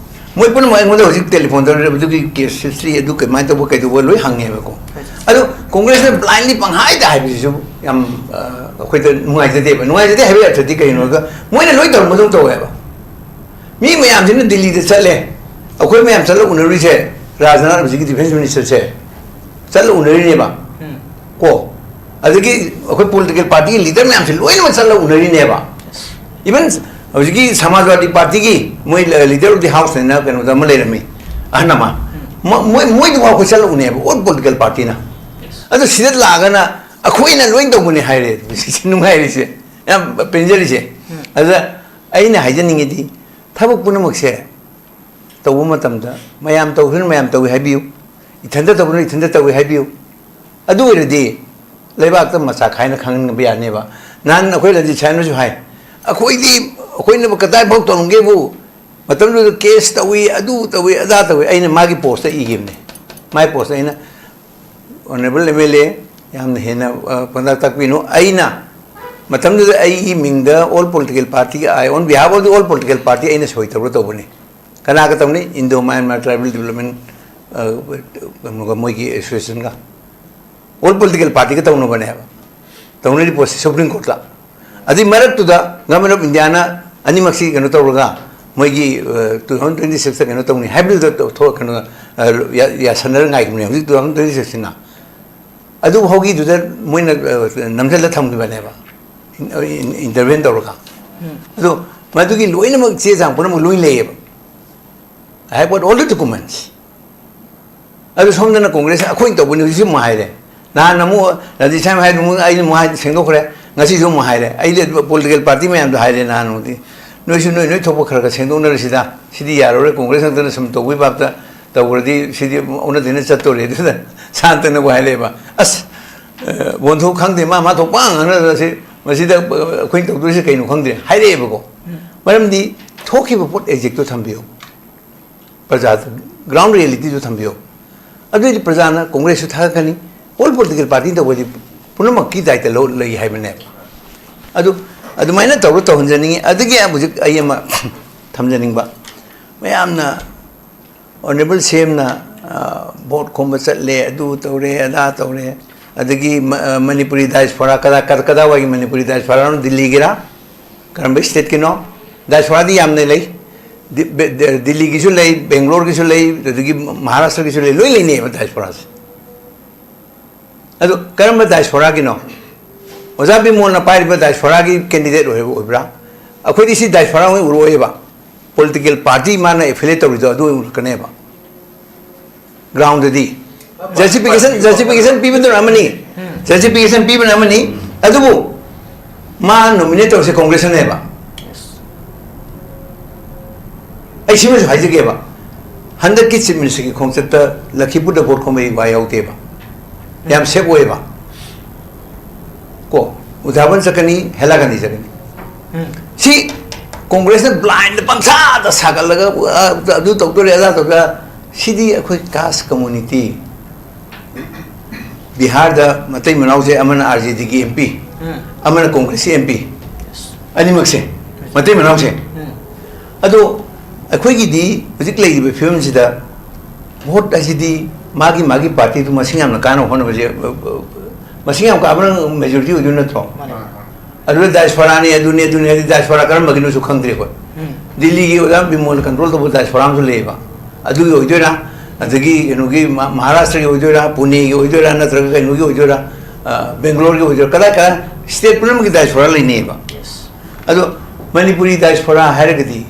ꯃꯣꯏ ꯄꯨꯝꯅꯃꯛ ꯑꯩꯉꯣꯟꯗ ꯍꯧꯖꯤꯛ telephone ꯇꯧꯔꯦ, ꯑꯗꯨꯒꯤ case history, ꯑꯗꯨ ꯀꯃꯥꯏꯅ ꯇꯧꯕ, ꯀꯩꯗꯧꯕ, ꯂꯣꯏ ꯍꯪꯉꯦꯕꯀꯣ꯫ ꯑꯗꯣ Congress ꯅ blindly ꯄꯪꯍꯥꯏꯗ ꯍꯥꯏꯕꯁꯤꯁꯨ ꯌꯥꯝ, ꯑ, ꯑꯩꯈꯣꯏꯗ ꯅꯨꯡꯉꯥꯏꯖꯗꯦꯕ꯫ ꯅꯨꯡꯉꯥꯏꯖꯗꯦ ꯍꯥꯏꯕꯒꯤ ꯑꯔꯊꯗꯤ ꯀꯩꯅꯣꯒ, ꯃꯣꯏꯅ ꯂꯣꯏ ꯇꯧꯔꯝꯕꯗꯧ ꯇꯧꯋꯦꯕ꯫ ꯃꯤ ꯃꯌꯥꯝꯁꯤꯅ ꯗꯤꯜꯂꯤꯗ ꯆꯠꯂꯦ, ꯑꯩꯈꯣꯏ ꯃꯌꯥꯝ ꯆꯠꯂ ꯎꯅꯔꯨꯏꯁꯦ ꯔꯥꯖꯅꯥꯊ, ꯍꯧꯖꯤꯛꯀꯤ defence minister ꯁꯦ, ꯆꯠꯂ ꯎꯅꯔꯤꯅꯦꯕ꯫ ꯀꯣ, ꯑꯗꯒꯤ ꯑꯩꯈꯣꯏ political party ꯒꯤ leader ꯃꯌꯥꯝꯁꯦ ꯂꯣꯏꯅꯃꯛ ꯆꯠꯂ ꯎꯅꯔꯤꯅꯦꯕ꯫ Even ꯍꯧꯖꯤꯛꯀꯤ Samajwadi Party ꯒꯤ ꯃꯣꯏ leader of the house ꯍꯥꯏꯅ ꯀꯩꯅꯣꯗ ꯑꯃ ꯂꯩꯔꯝꯃꯤ, ꯑꯍꯟ ꯑꯃ꯫ ꯃꯣꯏ, ꯃꯣꯏꯗꯨꯐꯥꯎ ꯑꯩꯈꯣꯏ ꯆꯠꯂ ꯎꯅꯩꯌꯦꯕ, all political party ꯅ꯫ ꯑꯗꯣ ꯁꯤꯗ ꯂꯥꯛꯑꯒꯅ ꯑꯩꯈꯣꯏꯅ ꯂꯣꯏ ꯇꯧꯕꯅꯤ ꯍꯥꯏꯔꯦ꯫ ꯁꯤꯁꯦ ꯅꯨꯡꯉꯥꯏꯔꯤꯁꯦ, ꯌꯥꯝ ꯄꯦꯟꯖꯔꯤꯁꯦ꯫ ꯑꯗꯨꯗ ꯑꯩꯅ ꯍꯥꯏꯖꯅꯤꯡꯉꯤꯗꯤ, ꯊꯕꯛ ꯄꯨꯝꯅꯃꯛꯁꯦ ꯇꯧꯕ ꯃꯇꯝꯗ ꯃꯌꯥꯝ ꯇꯧꯈꯤꯕꯅ ꯃꯌꯥꯝ ꯇꯧꯏ ꯍꯥꯏꯕꯤꯌꯨ, ꯏꯊꯟꯇ ꯇꯧꯕꯅ ꯏꯊꯟꯇ ꯇꯧꯏ ꯍꯥꯏꯕꯤꯌꯨ꯫ ꯑꯗꯨ ꯑꯣꯏꯔꯗꯤ ꯂꯩꯕꯥꯛꯇ ꯃꯆꯥ ꯈꯥꯏꯅ ꯈꯪꯍꯟꯕ ꯌꯥꯅꯦꯕ꯫ ꯅꯍꯥꯟ ꯑꯩꯈꯣꯏ ꯔꯟꯖꯤꯠ ꯁꯥꯏꯅꯁꯨ ꯍꯥꯏ, "ꯑꯩꯈꯣꯏꯗꯤ, ꯑꯩꯈꯣꯏꯅꯕꯨ ꯀꯗꯥꯏꯐꯥꯎ ꯇꯧꯔꯝꯒꯦꯕꯨ, ꯃꯇꯝꯗꯨꯗ case ꯇꯧꯏ, ꯑꯗꯨ ꯇꯧꯏ, ꯑꯗꯥ ꯇꯧꯏ"꯫ ꯑꯩꯅ ꯃꯥꯒꯤ post ꯇ ꯏꯈꯤꯕꯅꯦ꯫ ꯃꯥꯒꯤ post ꯇ ꯑꯩꯅ, "Honourable M L A, ꯌꯥꯝꯅ ꯍꯦꯟꯅ, ꯑ, ꯄꯥꯎꯇꯥꯛ ꯇꯥꯛꯄꯤꯅꯨ꯫ ꯑꯩꯅ ꯃꯇꯝꯗꯨꯗ ꯑꯩꯒꯤ ꯃꯤꯡꯗ all political party ꯒꯤ, I, on behalf of the all political party ꯑꯩꯅ ꯁꯣꯏ ꯇꯧꯔ ꯇꯧꯕꯅꯤ"꯫ ꯀꯅꯥꯒ ꯇꯧꯅꯤ? Indo Myanmar Tribal Development, ꯑ, ꯀꯩꯅꯣꯒ, ꯃꯣꯏꯒꯤ association ꯒ꯫ All political party ꯒ ꯇꯧꯅꯕꯅꯦꯕ꯫ ꯇꯧꯅꯔꯤ ꯄꯣꯠꯁꯤ Supreme Court ꯇ꯫ ꯑꯗꯨꯏ ꯃꯔꯛꯇꯨꯗ Government of India ꯅ ꯑꯅꯤꯃꯛꯁꯤ ꯀꯩꯅꯣ ꯇꯧꯔꯒ, ꯃꯣꯏꯒꯤ, ꯑ, two thousand twenty six ꯇ ꯀꯩꯅꯣ ꯇꯧꯅꯤ ꯍꯥꯏꯕꯗꯨꯗ ꯊꯣꯛ-, ꯀꯩꯅꯣ, ꯑ, ꯌꯥ-, ꯌꯥꯁꯟꯅꯔ ꯉꯥꯏꯈꯤꯕꯅꯦ꯫ ꯍꯧꯖꯤꯛ two thousand twenty six ꯁꯤꯅ꯫ ꯑꯗꯨ ꯐꯥꯎꯒꯤꯗꯨꯗ ꯃꯣꯏꯅ, ꯑ, ꯅꯝꯁꯤꯜꯂ ꯊꯝꯈꯤꯕꯅꯦꯕ꯫ ꯏꯟ-, ꯏꯟ-, intervene ꯇꯧꯔꯒ꯫ ꯑꯗꯣ ꯃꯗꯨꯒꯤ ꯂꯣꯏꯅꯃꯛ ꯆꯦ ꯆꯥꯡ ꯄꯨꯝꯅꯃꯛ ꯂꯣꯏ ꯂꯩꯌꯦꯕ꯫ I have got all the documents. ꯑꯗꯨ ꯁꯣꯝꯗꯅ Congress ꯅ ꯑꯩꯈꯣꯏꯅ ꯇꯧꯕꯅꯤ, ꯍꯧꯖꯤꯛꯁꯨ ꯑꯃꯨꯛ ꯍꯥꯏꯔꯦ꯫ ꯅꯍꯥꯟ ꯑꯃꯨꯛ ꯔꯟꯖꯤꯠ ꯁꯥꯏꯅ ꯍꯥꯏꯗꯨ ꯑꯃꯨꯛ ꯑꯩꯅ ꯑꯃꯨꯛ ꯍꯥꯏ-, ꯁꯦꯡꯗꯣꯛꯈ꯭ꯔꯦ꯫ ꯉꯁꯤꯁꯨ ꯑꯃꯨꯛ ꯍꯥꯏꯔꯦ꯫ ꯑꯩꯗꯤ political party ꯃꯌꯥꯝꯗꯣ ꯍꯥꯏꯔꯦ ꯅꯍꯥꯟ ꯑꯃꯨꯛꯇꯤ꯫ ꯅꯣꯏꯁꯨ ꯅꯣꯏ ꯅꯣꯏ ꯊꯣꯛꯄ ꯈꯔ ꯈꯔ ꯁꯦꯡꯗꯣꯛꯅꯔꯁꯤꯗ, ꯁꯤꯗꯤ ꯌꯥꯔꯔꯣꯏ, ꯀꯣꯡꯒ꯭ꯔꯦꯁ ꯉꯥꯛꯇꯅ ꯁꯨꯝ ꯇꯧꯕꯩ ꯚꯥꯞꯇ ꯇꯧꯈ꯭ꯔꯗꯤ ꯁꯤꯗꯤ ꯑꯣꯟꯅ ꯇꯩꯅ ꯆꯠꯇꯣꯔꯦ꯫ ꯑꯗꯨꯅ ꯁꯥꯟꯇꯅꯕꯨ ꯍꯥꯏ ꯂꯩꯕ, "ꯑꯁ, ꯑ, ꯕꯣꯟꯊꯣꯛ ꯈꯪꯗꯦ, ꯃꯥ ꯃꯥ ꯊꯣꯛꯄ ꯉꯥꯡꯅꯗꯅ ꯁꯤ, ꯃꯁꯤꯗ, ꯑ, ꯑꯩꯈꯣꯏꯅ ꯇꯧꯗꯣꯏꯁꯤ ꯀꯩꯅꯣ ꯈꯪꯗꯦ" ꯍꯥꯏꯔꯛꯑꯦꯕꯀꯣ꯫ ꯃꯔꯝꯗꯤ ꯊꯣꯛꯈꯤꯕ ꯄꯣꯠ exact ꯇꯣ ꯊꯝꯕꯤꯌꯨ, ꯄ꯭ꯔꯖꯥꯗ, ground reality ꯗꯨ ꯊꯝꯕꯤꯌꯨ꯫ ꯑꯗꯨꯑꯣꯏꯗꯤ ꯄ꯭ꯔꯖꯥꯅ ꯀꯣꯡꯒ꯭ꯔꯦꯁꯁꯨ ꯊꯥꯒꯠꯀꯅꯤ, all political party ꯇꯧꯕꯗꯤ ꯄꯨꯝꯅꯃꯛꯀꯤ ꯗꯥꯏꯇ ꯂꯧ-, ꯂꯩ ꯍꯥꯏꯕꯅꯦꯕ꯫ ꯑꯗꯨ, ꯑꯗꯨꯃꯥꯏꯅ ꯇꯧꯔ ꯇꯧꯍꯟꯖꯅꯤꯡꯉꯤ꯫ ꯑꯗꯒꯤ ꯍꯧꯖꯤꯛ ꯑꯩ ꯑꯃ ꯊꯝꯖꯅꯤꯡꯕ, ꯃꯌꯥꯝꯅ Honourable ꯁꯤ ꯑꯦꯝꯅ, ꯑ, ꯚꯣꯠ ꯈꯣꯝꯕ ꯆꯠꯂꯦ, ꯑꯗꯨ ꯇꯧꯔꯦ, ꯑꯗꯥ ꯇꯧꯔꯦ, ꯑꯗꯒꯤ ꯃ-, ꯑ, ꯃꯅꯤꯄꯨꯔꯤ diaspora ꯀꯗꯥ-, ꯀꯗꯥ-, ꯀꯗꯥꯏꯋꯥꯏꯒꯤ ꯃꯅꯤꯄꯨꯔꯤ diaspora ꯅꯣ? ꯗꯤꯜꯂꯤꯒꯤꯔꯥ? ꯀꯔꯝꯕ state ꯀꯤꯅꯣ? Diaspora ꯗꯤ ꯌꯥꯝꯅ ꯂꯩ꯫ ꯗꯤ-, ꯕꯦ-, ꯗ-, ꯗꯤꯜꯂꯤꯒꯤꯁꯨ ꯂꯩ, ꯕꯦꯡꯒ꯭ꯂꯣꯔꯒꯤꯁꯨ ꯂꯩ, ꯑꯗꯒꯤ ꯃꯍꯥꯔꯥꯁꯇ꯭ꯔꯒꯤꯁꯨ ꯂꯩ, ꯂꯣꯏ ꯂꯩꯅꯩꯑꯕ diaspora ꯁꯦ꯫ ꯑꯗꯣ ꯀꯔꯝꯕ diaspora ꯒꯤꯅꯣ? ꯑꯣꯖꯥ ꯕꯤꯃꯣꯜꯅ ꯄꯥꯏꯔꯤꯕ diaspora ꯒꯤ candidate ꯑꯣꯏꯕ, ꯑꯣꯏꯕ꯭ꯔꯥ? ꯑꯩꯈꯣꯏꯗꯤ ꯁꯤ diaspora ꯑꯣꯏꯅ ꯎꯔꯛꯑꯣꯏꯕ꯫ Political party ꯃꯥꯅ affiliate ꯇꯧꯔꯤꯗꯣ ꯑꯗꯨ ꯑꯣꯏꯅ ꯎꯔꯛꯀꯅꯦꯕ꯫ Ground ꯗꯗꯤ justification, justification ꯄꯤꯕꯗꯨꯅ ꯑꯃꯅꯤ, justification ꯄꯤꯕꯅ ꯑꯃꯅꯤ, ꯑꯗꯨꯕꯨ ꯃꯥ nominate ꯇꯧꯔꯤꯁꯦ ꯀꯣꯡꯒ꯭ꯔꯦꯁꯅꯦꯕ꯫ ꯑꯩ ꯁꯤꯃꯁꯨ ꯍꯥꯏꯖꯒꯦꯕ, ꯍꯟꯗꯛꯀꯤ Chief Minister ꯒꯤ ꯈꯣꯡꯆꯠꯇ ꯂꯈꯤꯄꯨꯔꯗ ꯚꯣꯠ ꯈꯣꯝꯕꯩ ꯋꯥ ꯌꯥꯎꯗꯦꯕ, ꯌꯥꯝ safe ꯑꯣꯏꯌꯦꯕ꯫ ꯀꯣ, ꯎꯗꯥꯕꯟ ꯆꯠꯀꯅꯤ, ꯍꯦꯂꯥꯒꯥꯟꯗꯤ ꯆꯠꯀꯅꯤ꯫ ꯁꯤ ꯀꯣꯡꯒ꯭ꯔꯦꯁꯅ blind ꯗ ꯄꯪꯁꯥꯗ ꯁꯥꯒꯠꯂꯒ, ꯑ, ꯑꯗꯨ ꯇꯧꯗꯣꯔꯦ, ꯑꯗꯥ ꯇꯧꯗꯣꯔꯦ꯫ ꯁꯤꯗꯤ ꯑꯩꯈꯣꯏ caste community, ꯕꯤꯍꯥꯔꯗ ꯃꯇꯩ ꯃꯅꯥꯎꯁꯦ, ꯑꯃꯅ ꯑꯥꯔ ꯖꯦ ꯗꯤꯒꯤ ꯑꯦꯝ ꯄꯤ, ꯑꯃꯅ ꯀꯣꯡꯒ꯭ꯔꯦꯁꯀꯤ ꯑꯦꯝ ꯄꯤ, ꯑꯅꯤꯃꯛꯁꯦ ꯃꯇꯩ ꯃꯅꯥꯎꯁꯦ꯫ ꯑꯗꯣ ꯑꯩꯈꯣꯏꯒꯤꯗꯤ ꯍꯧꯖꯤꯛ ꯂꯩꯔꯤꯕ ꯐꯤꯕꯝꯁꯤꯗ ꯚꯣꯠ ꯍꯥꯏꯁꯤꯗꯤ ꯃꯥꯒꯤ ꯃꯥꯒꯤ party ꯗꯨ ꯃꯁꯤꯡ ꯌꯥꯝꯅ ꯀꯥꯅꯕ ꯍꯣꯠꯅꯕꯁꯦ, ꯃꯁꯤꯡ ꯌꯥꯝ ꯀꯥꯕꯅ majority ꯑꯣꯏꯗꯣꯏ ꯅꯠꯇ꯭ꯔꯣ? ꯃꯥꯅꯦ꯫ ꯑꯗꯨꯗ diaspora ꯅꯤ, ꯑꯗꯨꯅꯤ, ꯑꯗꯨꯅꯤ ꯍꯥꯏꯗꯤ diaspora ꯀꯔꯝꯕꯒꯤꯅꯣꯁꯨ ꯈꯪꯗ꯭ꯔꯦ ꯑꯩꯈꯣꯏ꯫ ꯗꯤꯜꯂꯤꯒꯤ ꯑꯣꯖꯥ ꯕꯤꯃꯣꯜꯅ control ꯇꯧꯕ diaspora ꯑꯃꯁꯨ ꯂꯩꯌꯦꯕ꯫ ꯑꯗꯨꯒꯤ ꯑꯣꯏꯗꯣꯏꯔꯥ, ꯑꯗꯒꯤ ꯀꯩꯅꯣꯒꯤ ꯃ-, ꯃꯍꯥꯔꯥꯁꯇ꯭ꯔꯒꯤ ꯑꯣꯏꯗꯣꯏꯔꯥ, ꯄꯨꯅꯦꯒꯤ ꯑꯣꯏꯗꯣꯏꯔꯥ, ꯅꯠꯇ꯭ꯔꯒ ꯀꯩꯅꯣꯒꯤ ꯑꯣꯏꯗꯣꯏꯔꯥ, ꯑ, ꯕꯦꯡꯒ꯭ꯂꯣꯔꯒꯤ ꯑꯣꯏꯗꯣꯏꯔꯥ, ꯀꯗꯥꯏ ꯀꯗꯥꯏ state ꯄꯨꯝꯅꯃꯛꯀꯤ diaspora ꯂꯩꯅꯩꯌꯦꯕ꯫ ꯑꯗꯣ ꯃꯅꯤꯄꯨꯔꯤ diaspora ꯍꯥꯏꯔꯒꯗꯤ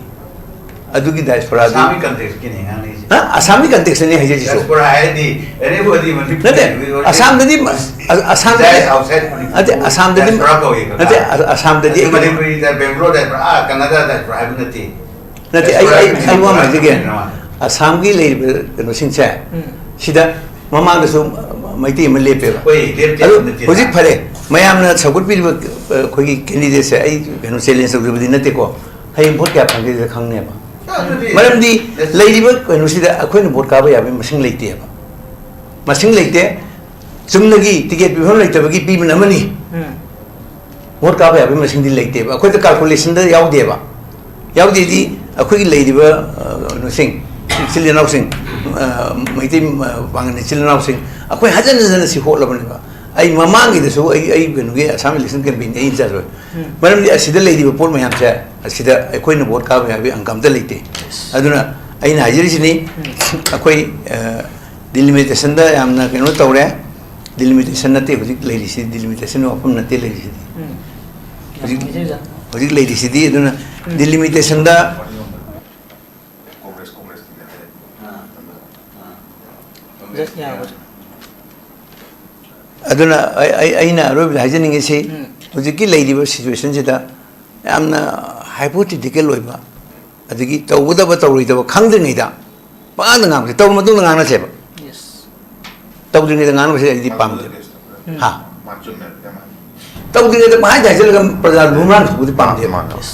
ꯑꯗꯨꯒꯤ diaspora ꯗꯨ ꯑꯁꯥꯝꯒꯤ context ꯀꯤꯅꯦ ꯉꯥꯡꯅꯔꯤꯁꯦ꯫ ꯍꯥ? ꯑꯁꯥꯝꯒꯤ context ꯅꯦ ꯍꯥꯏꯖꯔꯤꯁꯤꯁꯨ꯫ Diaspora ꯍꯥꯏꯔꯗꯤ everybody ꯃꯅꯤꯄꯨꯔ ꯅꯠꯇꯦ, ꯑꯁꯥꯝꯗꯗꯤ ꯃ-, ꯑ-, ꯑꯁꯥꯝꯗꯗꯤ, outside Manipur꯫ ꯅꯠꯇꯦ, ꯑꯁꯥꯝꯗꯗꯤ, diaspora ꯀꯧꯏ, ꯀꯀꯥ꯫ ꯅꯠꯇꯦ, ꯑ-, ꯑꯁꯥꯝꯗꯗꯤ ꯑꯗꯨ ꯑꯩ ꯀꯩꯅꯣ ꯃꯅꯤꯄꯨꯔꯤꯗ, ꯕꯦꯡꯒ꯭ꯂꯣꯔꯗ ꯍꯥꯏꯕ꯭ꯔꯥ, ꯑꯥ, ꯀꯅꯥꯗꯥꯗ ꯍꯥꯏꯕ꯭ꯔꯥ ꯍꯥꯏꯕ ꯅꯠꯇꯦ꯫ ꯅꯠꯇꯦ, ꯑꯩ, diaspora ꯑꯩ, ꯍꯥꯏꯕ ꯑꯩ ꯋꯥ ꯑꯃ ꯅꯠꯇꯦ꯫ ꯍꯥꯏꯖꯒꯦ꯫ ꯀꯩꯅꯣ? ꯑꯁꯥꯝꯒꯤ ꯂꯩꯔꯤꯕ ꯀꯩꯅꯣꯁꯤꯡꯁꯦ, ꯎꯝ꯫ ꯁꯤꯗ ꯃꯃꯥꯡꯗꯁꯨ ꯃꯩꯇꯩ ꯑꯃ ꯂꯦꯞꯄꯦꯕ꯫ ꯍꯣꯏ, ꯂꯦꯞꯇꯦ ꯑꯗꯨ ꯍꯥꯏꯕ ꯅꯠꯇꯦ꯫ ꯍꯧꯖꯤꯛ ꯐꯔꯦ, ꯃꯌꯥꯝꯅ ꯁꯧꯒꯠꯄꯤꯔꯤꯕ, ꯑ, ꯑꯩꯈꯣꯏꯒꯤ candidateꯁꯦ ꯑꯩ ꯀꯩꯅꯣ challenge ꯇꯧꯖꯕꯗꯤ ꯅꯠꯇꯦꯀꯣ꯫ ꯍꯌꯦꯡ vote ꯀꯌꯥ ꯐꯪꯒꯦꯁꯤꯗ ꯈꯪꯅꯦꯕ꯫ ꯑꯗꯨꯗꯤ ꯃꯔꯝꯗꯤ ꯂꯩꯔꯤꯕ ꯀꯩꯅꯣꯁꯤꯗ ꯑꯩꯈꯣꯏꯅ vote ꯀꯥꯕ ꯌꯥꯕꯒꯤ ꯃꯁꯤꯡ ꯂꯩꯇꯦꯕ꯫ ꯃꯁꯤꯡ ꯂꯩꯇꯦ꯫ ꯆꯨꯝꯅꯒꯤ ticket ꯄꯤꯐꯝ ꯂꯩꯇꯕꯒꯤ ꯄꯤꯕꯅ ꯑꯃꯅꯤ꯫ ꯎꯝ꯫ Vote ꯀꯥꯕ ꯌꯥꯕꯒꯤ ꯃꯁꯤꯡꯗꯤ ꯂꯩꯇꯦꯕ꯫ ꯑꯩꯈꯣꯏꯗ calculationꯗ ꯌꯥꯎꯗꯦꯕ꯫ ꯌꯥꯎꯗꯦꯗꯤ ꯑꯩꯈꯣꯏꯒꯤ ꯂꯩꯔꯤꯕ, ꯑ, ꯀꯩꯅꯣꯁꯤꯡ, ꯏꯆꯤꯜ ꯏꯅꯥꯎꯁꯤꯡ, ꯑ, ꯃꯩꯇꯩ, ꯑ, ꯄꯥꯡꯒꯜ ꯏꯆꯤꯜ ꯏꯅꯥꯎꯁꯤꯡ, ꯑꯩꯈꯣꯏ ꯍꯟꯖꯟ ꯍꯟꯖꯟꯅ ꯁꯤ ꯍꯣꯠꯂꯕꯅꯦꯕ꯫ ꯑꯩ ꯃꯃꯥꯡꯒꯤꯗꯁꯨ ꯑꯩ, ꯑꯩ ꯀꯩꯅꯣꯒꯤ ꯑꯁꯥꯝ election campaignꯗ ꯑꯩ in charge ꯑꯣꯏ꯫ ꯎꯝ꯫ ꯃꯔꯝꯗꯤ ꯑꯁꯤꯗ ꯂꯩꯔꯤꯕ ꯄꯣꯠ ꯃꯌꯥꯝꯁꯦ ꯑꯁꯤꯗ ꯑꯩꯈꯣꯏꯅ vote ꯀꯥꯕ ꯌꯥꯕꯒꯤ ꯑꯪꯀ ꯑꯝꯇ ꯂꯩꯇꯦ꯫ Yes꯫ ꯑꯗꯨꯅ ꯑꯩꯅ ꯍꯥꯏꯖꯔꯤꯁꯤꯅꯤ, ꯎꯝ꯫ ꯑꯩꯈꯣꯏ, ꯑ, delimitationꯗ ꯌꯥꯝꯅ ꯀꯩꯅꯣ ꯇꯧꯔꯦ꯫ Delimitation ꯅꯠꯇꯦ ꯍꯧꯖꯤꯛ ꯂꯩꯔꯤꯁꯤ, delimitationꯒꯤ ꯋꯥꯐꯝ ꯅꯠꯇꯦ ꯂꯩꯔꯤꯁꯤꯗꯤ꯫ ꯎꯝ꯫ ꯍꯧꯖꯤꯛ, ꯌꯥꯝ ꯅꯨꯡꯉꯥꯏꯖꯩ, ꯑꯣꯖꯥ꯫ ꯍꯧꯖꯤꯛ ꯂꯩꯔꯤꯁꯤꯗꯤ, ꯑꯗꯨꯅ ꯎꯝ꯫ Delimitation ꯗ ꯑꯥ, ꯑꯥ꯫ ꯑꯣꯖꯥ, ꯌꯥꯔꯕꯣ? ꯑꯗꯨꯅ ꯑꯩ, ꯑꯩ, ꯑꯩꯅ ꯑꯔꯣꯏꯕꯗ ꯍꯥꯏꯖꯅꯤꯡꯉꯤꯁꯤ, ꯎꯝ꯫ ꯍꯧꯖꯤꯛꯀꯤ ꯂꯩꯔꯤꯕ situationꯁꯤꯗ ꯌꯥꯝꯅ hypothetical ꯑꯣꯏꯕ, ꯑꯗꯒꯤ ꯇꯧꯒꯗꯕ ꯇꯧꯔꯣꯏꯗꯕ ꯈꯪꯗ꯭ꯔꯤꯉꯩꯗ ꯄꯉꯥꯡꯗ ꯉꯥꯡꯕꯁꯦ, ꯇꯧꯔ ꯃꯇꯨꯡꯗ ꯉꯥꯡꯅꯁꯦꯕ꯫ Yes꯫ ꯇꯧꯗ꯭ꯔꯤꯉꯩꯗ ꯉꯥꯡꯅꯕꯁꯦ ꯑꯩꯗꯤ ꯄꯥꯝꯗꯦꯕ꯫ ꯎꯝ꯫ ꯍꯥ? ꯃꯥ ꯆꯨꯝꯃꯦ, ꯌꯥꯝ ꯍꯥꯏ꯫ ꯇꯧꯗ꯭ꯔꯤꯉꯩꯗ ꯄꯪꯍꯥꯏꯗ ꯍꯥꯏꯖꯤꯜꯂꯒ ꯄ꯭ꯔꯖꯥ ꯂꯨꯝꯍꯥꯟ ꯊꯣꯛꯄꯗꯤ ꯄꯥꯝꯗꯦ꯫ ꯃꯥꯅꯦ꯫ Yes꯫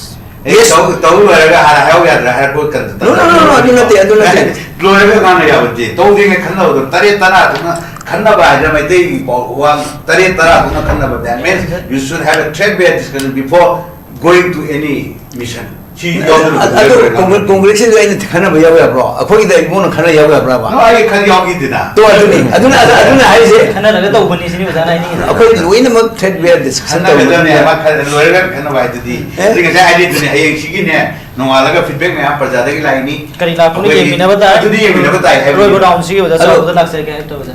ꯑꯦ, ꯇꯧ-, ꯇꯧ ꯂꯣꯏꯔꯒ ꯍꯥꯟꯅ ꯍꯥꯏꯍꯧ ꯌꯥꯗ꯭ꯔꯥ ꯍꯥꯏꯔ ꯄꯣꯠ ꯀꯟꯗ No, no, no, no, ꯑꯗꯨ ꯅꯠꯇꯦ, ꯑꯗꯨ ꯅꯠꯇꯦ꯫ ꯂꯣꯏꯔꯒ ꯉꯥꯡꯅ ꯌꯥꯕ ꯅꯠꯇꯦ꯫ ꯇꯧꯗ꯭ꯔꯤꯉꯩ ꯈꯟꯅꯕꯗꯣ ꯇꯔꯦꯠ ꯇꯔꯥ ꯊꯣꯛꯅ ꯈꯟꯅꯕ ꯍꯥꯏꯗꯅ ꯃꯩꯇꯩꯒꯤ ꯄꯥꯎ ꯋꯥ ꯇꯔꯦꯠ ꯇꯔꯥ ꯊꯣꯛꯅ ꯈꯟꯅꯕ꯫ That means you should have a threat-based discussion before going to any mission. ꯁꯤ ꯌꯥꯎꯗꯅ ꯑꯗꯨ ꯂꯣꯏꯔꯦ꯫ ꯀꯣꯡꯒ꯭ꯔꯦꯁ, ꯀꯣꯡꯒ꯭ꯔꯦꯁꯁꯤꯁꯨ ꯑꯩꯅ ꯈꯟꯅꯕ ꯌꯥꯎ ꯌꯥꯕ꯭ꯔꯣ? ꯑꯩꯈꯣꯏꯒꯤꯗ ꯏꯕꯣꯅ ꯈꯟꯅ ꯌꯥꯎ ꯌꯥꯕ꯭ꯔꯕ? No, ꯑꯩ ꯈꯟ ꯌꯥꯎꯈꯤꯗꯦꯅ꯫ ꯇꯣ, ꯑꯗꯨꯅꯤ꯫ ꯑꯗꯨꯅ, ꯑꯗꯨ, ꯑꯗꯨꯅ ꯍꯥꯏꯔꯤꯁꯦ꯫ ꯈꯟꯅꯔꯒ ꯇꯧꯕꯅꯤ ꯁꯤꯅꯤ ꯑꯣꯖꯥꯅ ꯍꯥꯏꯅꯤꯡꯉꯤꯁꯦ꯫ ꯑꯩꯈꯣꯏ ꯂꯣꯏꯅꯃꯛ threat-based discussion ꯈꯟꯅꯒꯗꯕꯅꯦ, ꯇꯧꯕꯅꯤꯅ꯫ ꯑꯃ ꯈꯟ-, ꯂꯣꯏꯔꯒ ꯈꯟꯅꯕ ꯍꯥꯏꯗꯨꯗꯤ꯫ ꯑꯦ? ꯑꯗꯨ ꯉꯁꯥꯏ ꯍꯥꯏꯔꯤꯗꯨꯅꯤ, ꯍꯌꯦꯡꯁꯤꯒꯤꯅꯦ, ꯅꯣꯡꯉꯥꯜꯂꯒ feedback ꯃꯌꯥꯝ ꯄ꯭ꯔꯖꯥꯗꯒꯤ ꯂꯥꯛꯏꯅꯤ꯫ ꯀꯔꯤ ꯂꯥꯛꯄꯅꯣ ꯑꯩꯈꯣꯏꯒꯤ ꯌꯦꯡꯃꯤꯟꯅꯕ ꯇꯥꯏ꯫ ꯑꯗꯨꯗꯤ ꯌꯦꯡꯃꯤꯟꯅꯕ ꯇꯥꯏ ꯍꯥꯏꯕꯅꯤ꯫ ꯑꯔꯣꯏꯕ round-ꯁꯤꯒꯤ ꯑꯣꯖꯥ ꯑꯗꯣ ꯆꯥꯎꯕꯗ ꯂꯥꯛꯆꯔꯒꯦ ꯍꯥꯏꯕ ꯇꯧꯕꯗ꯫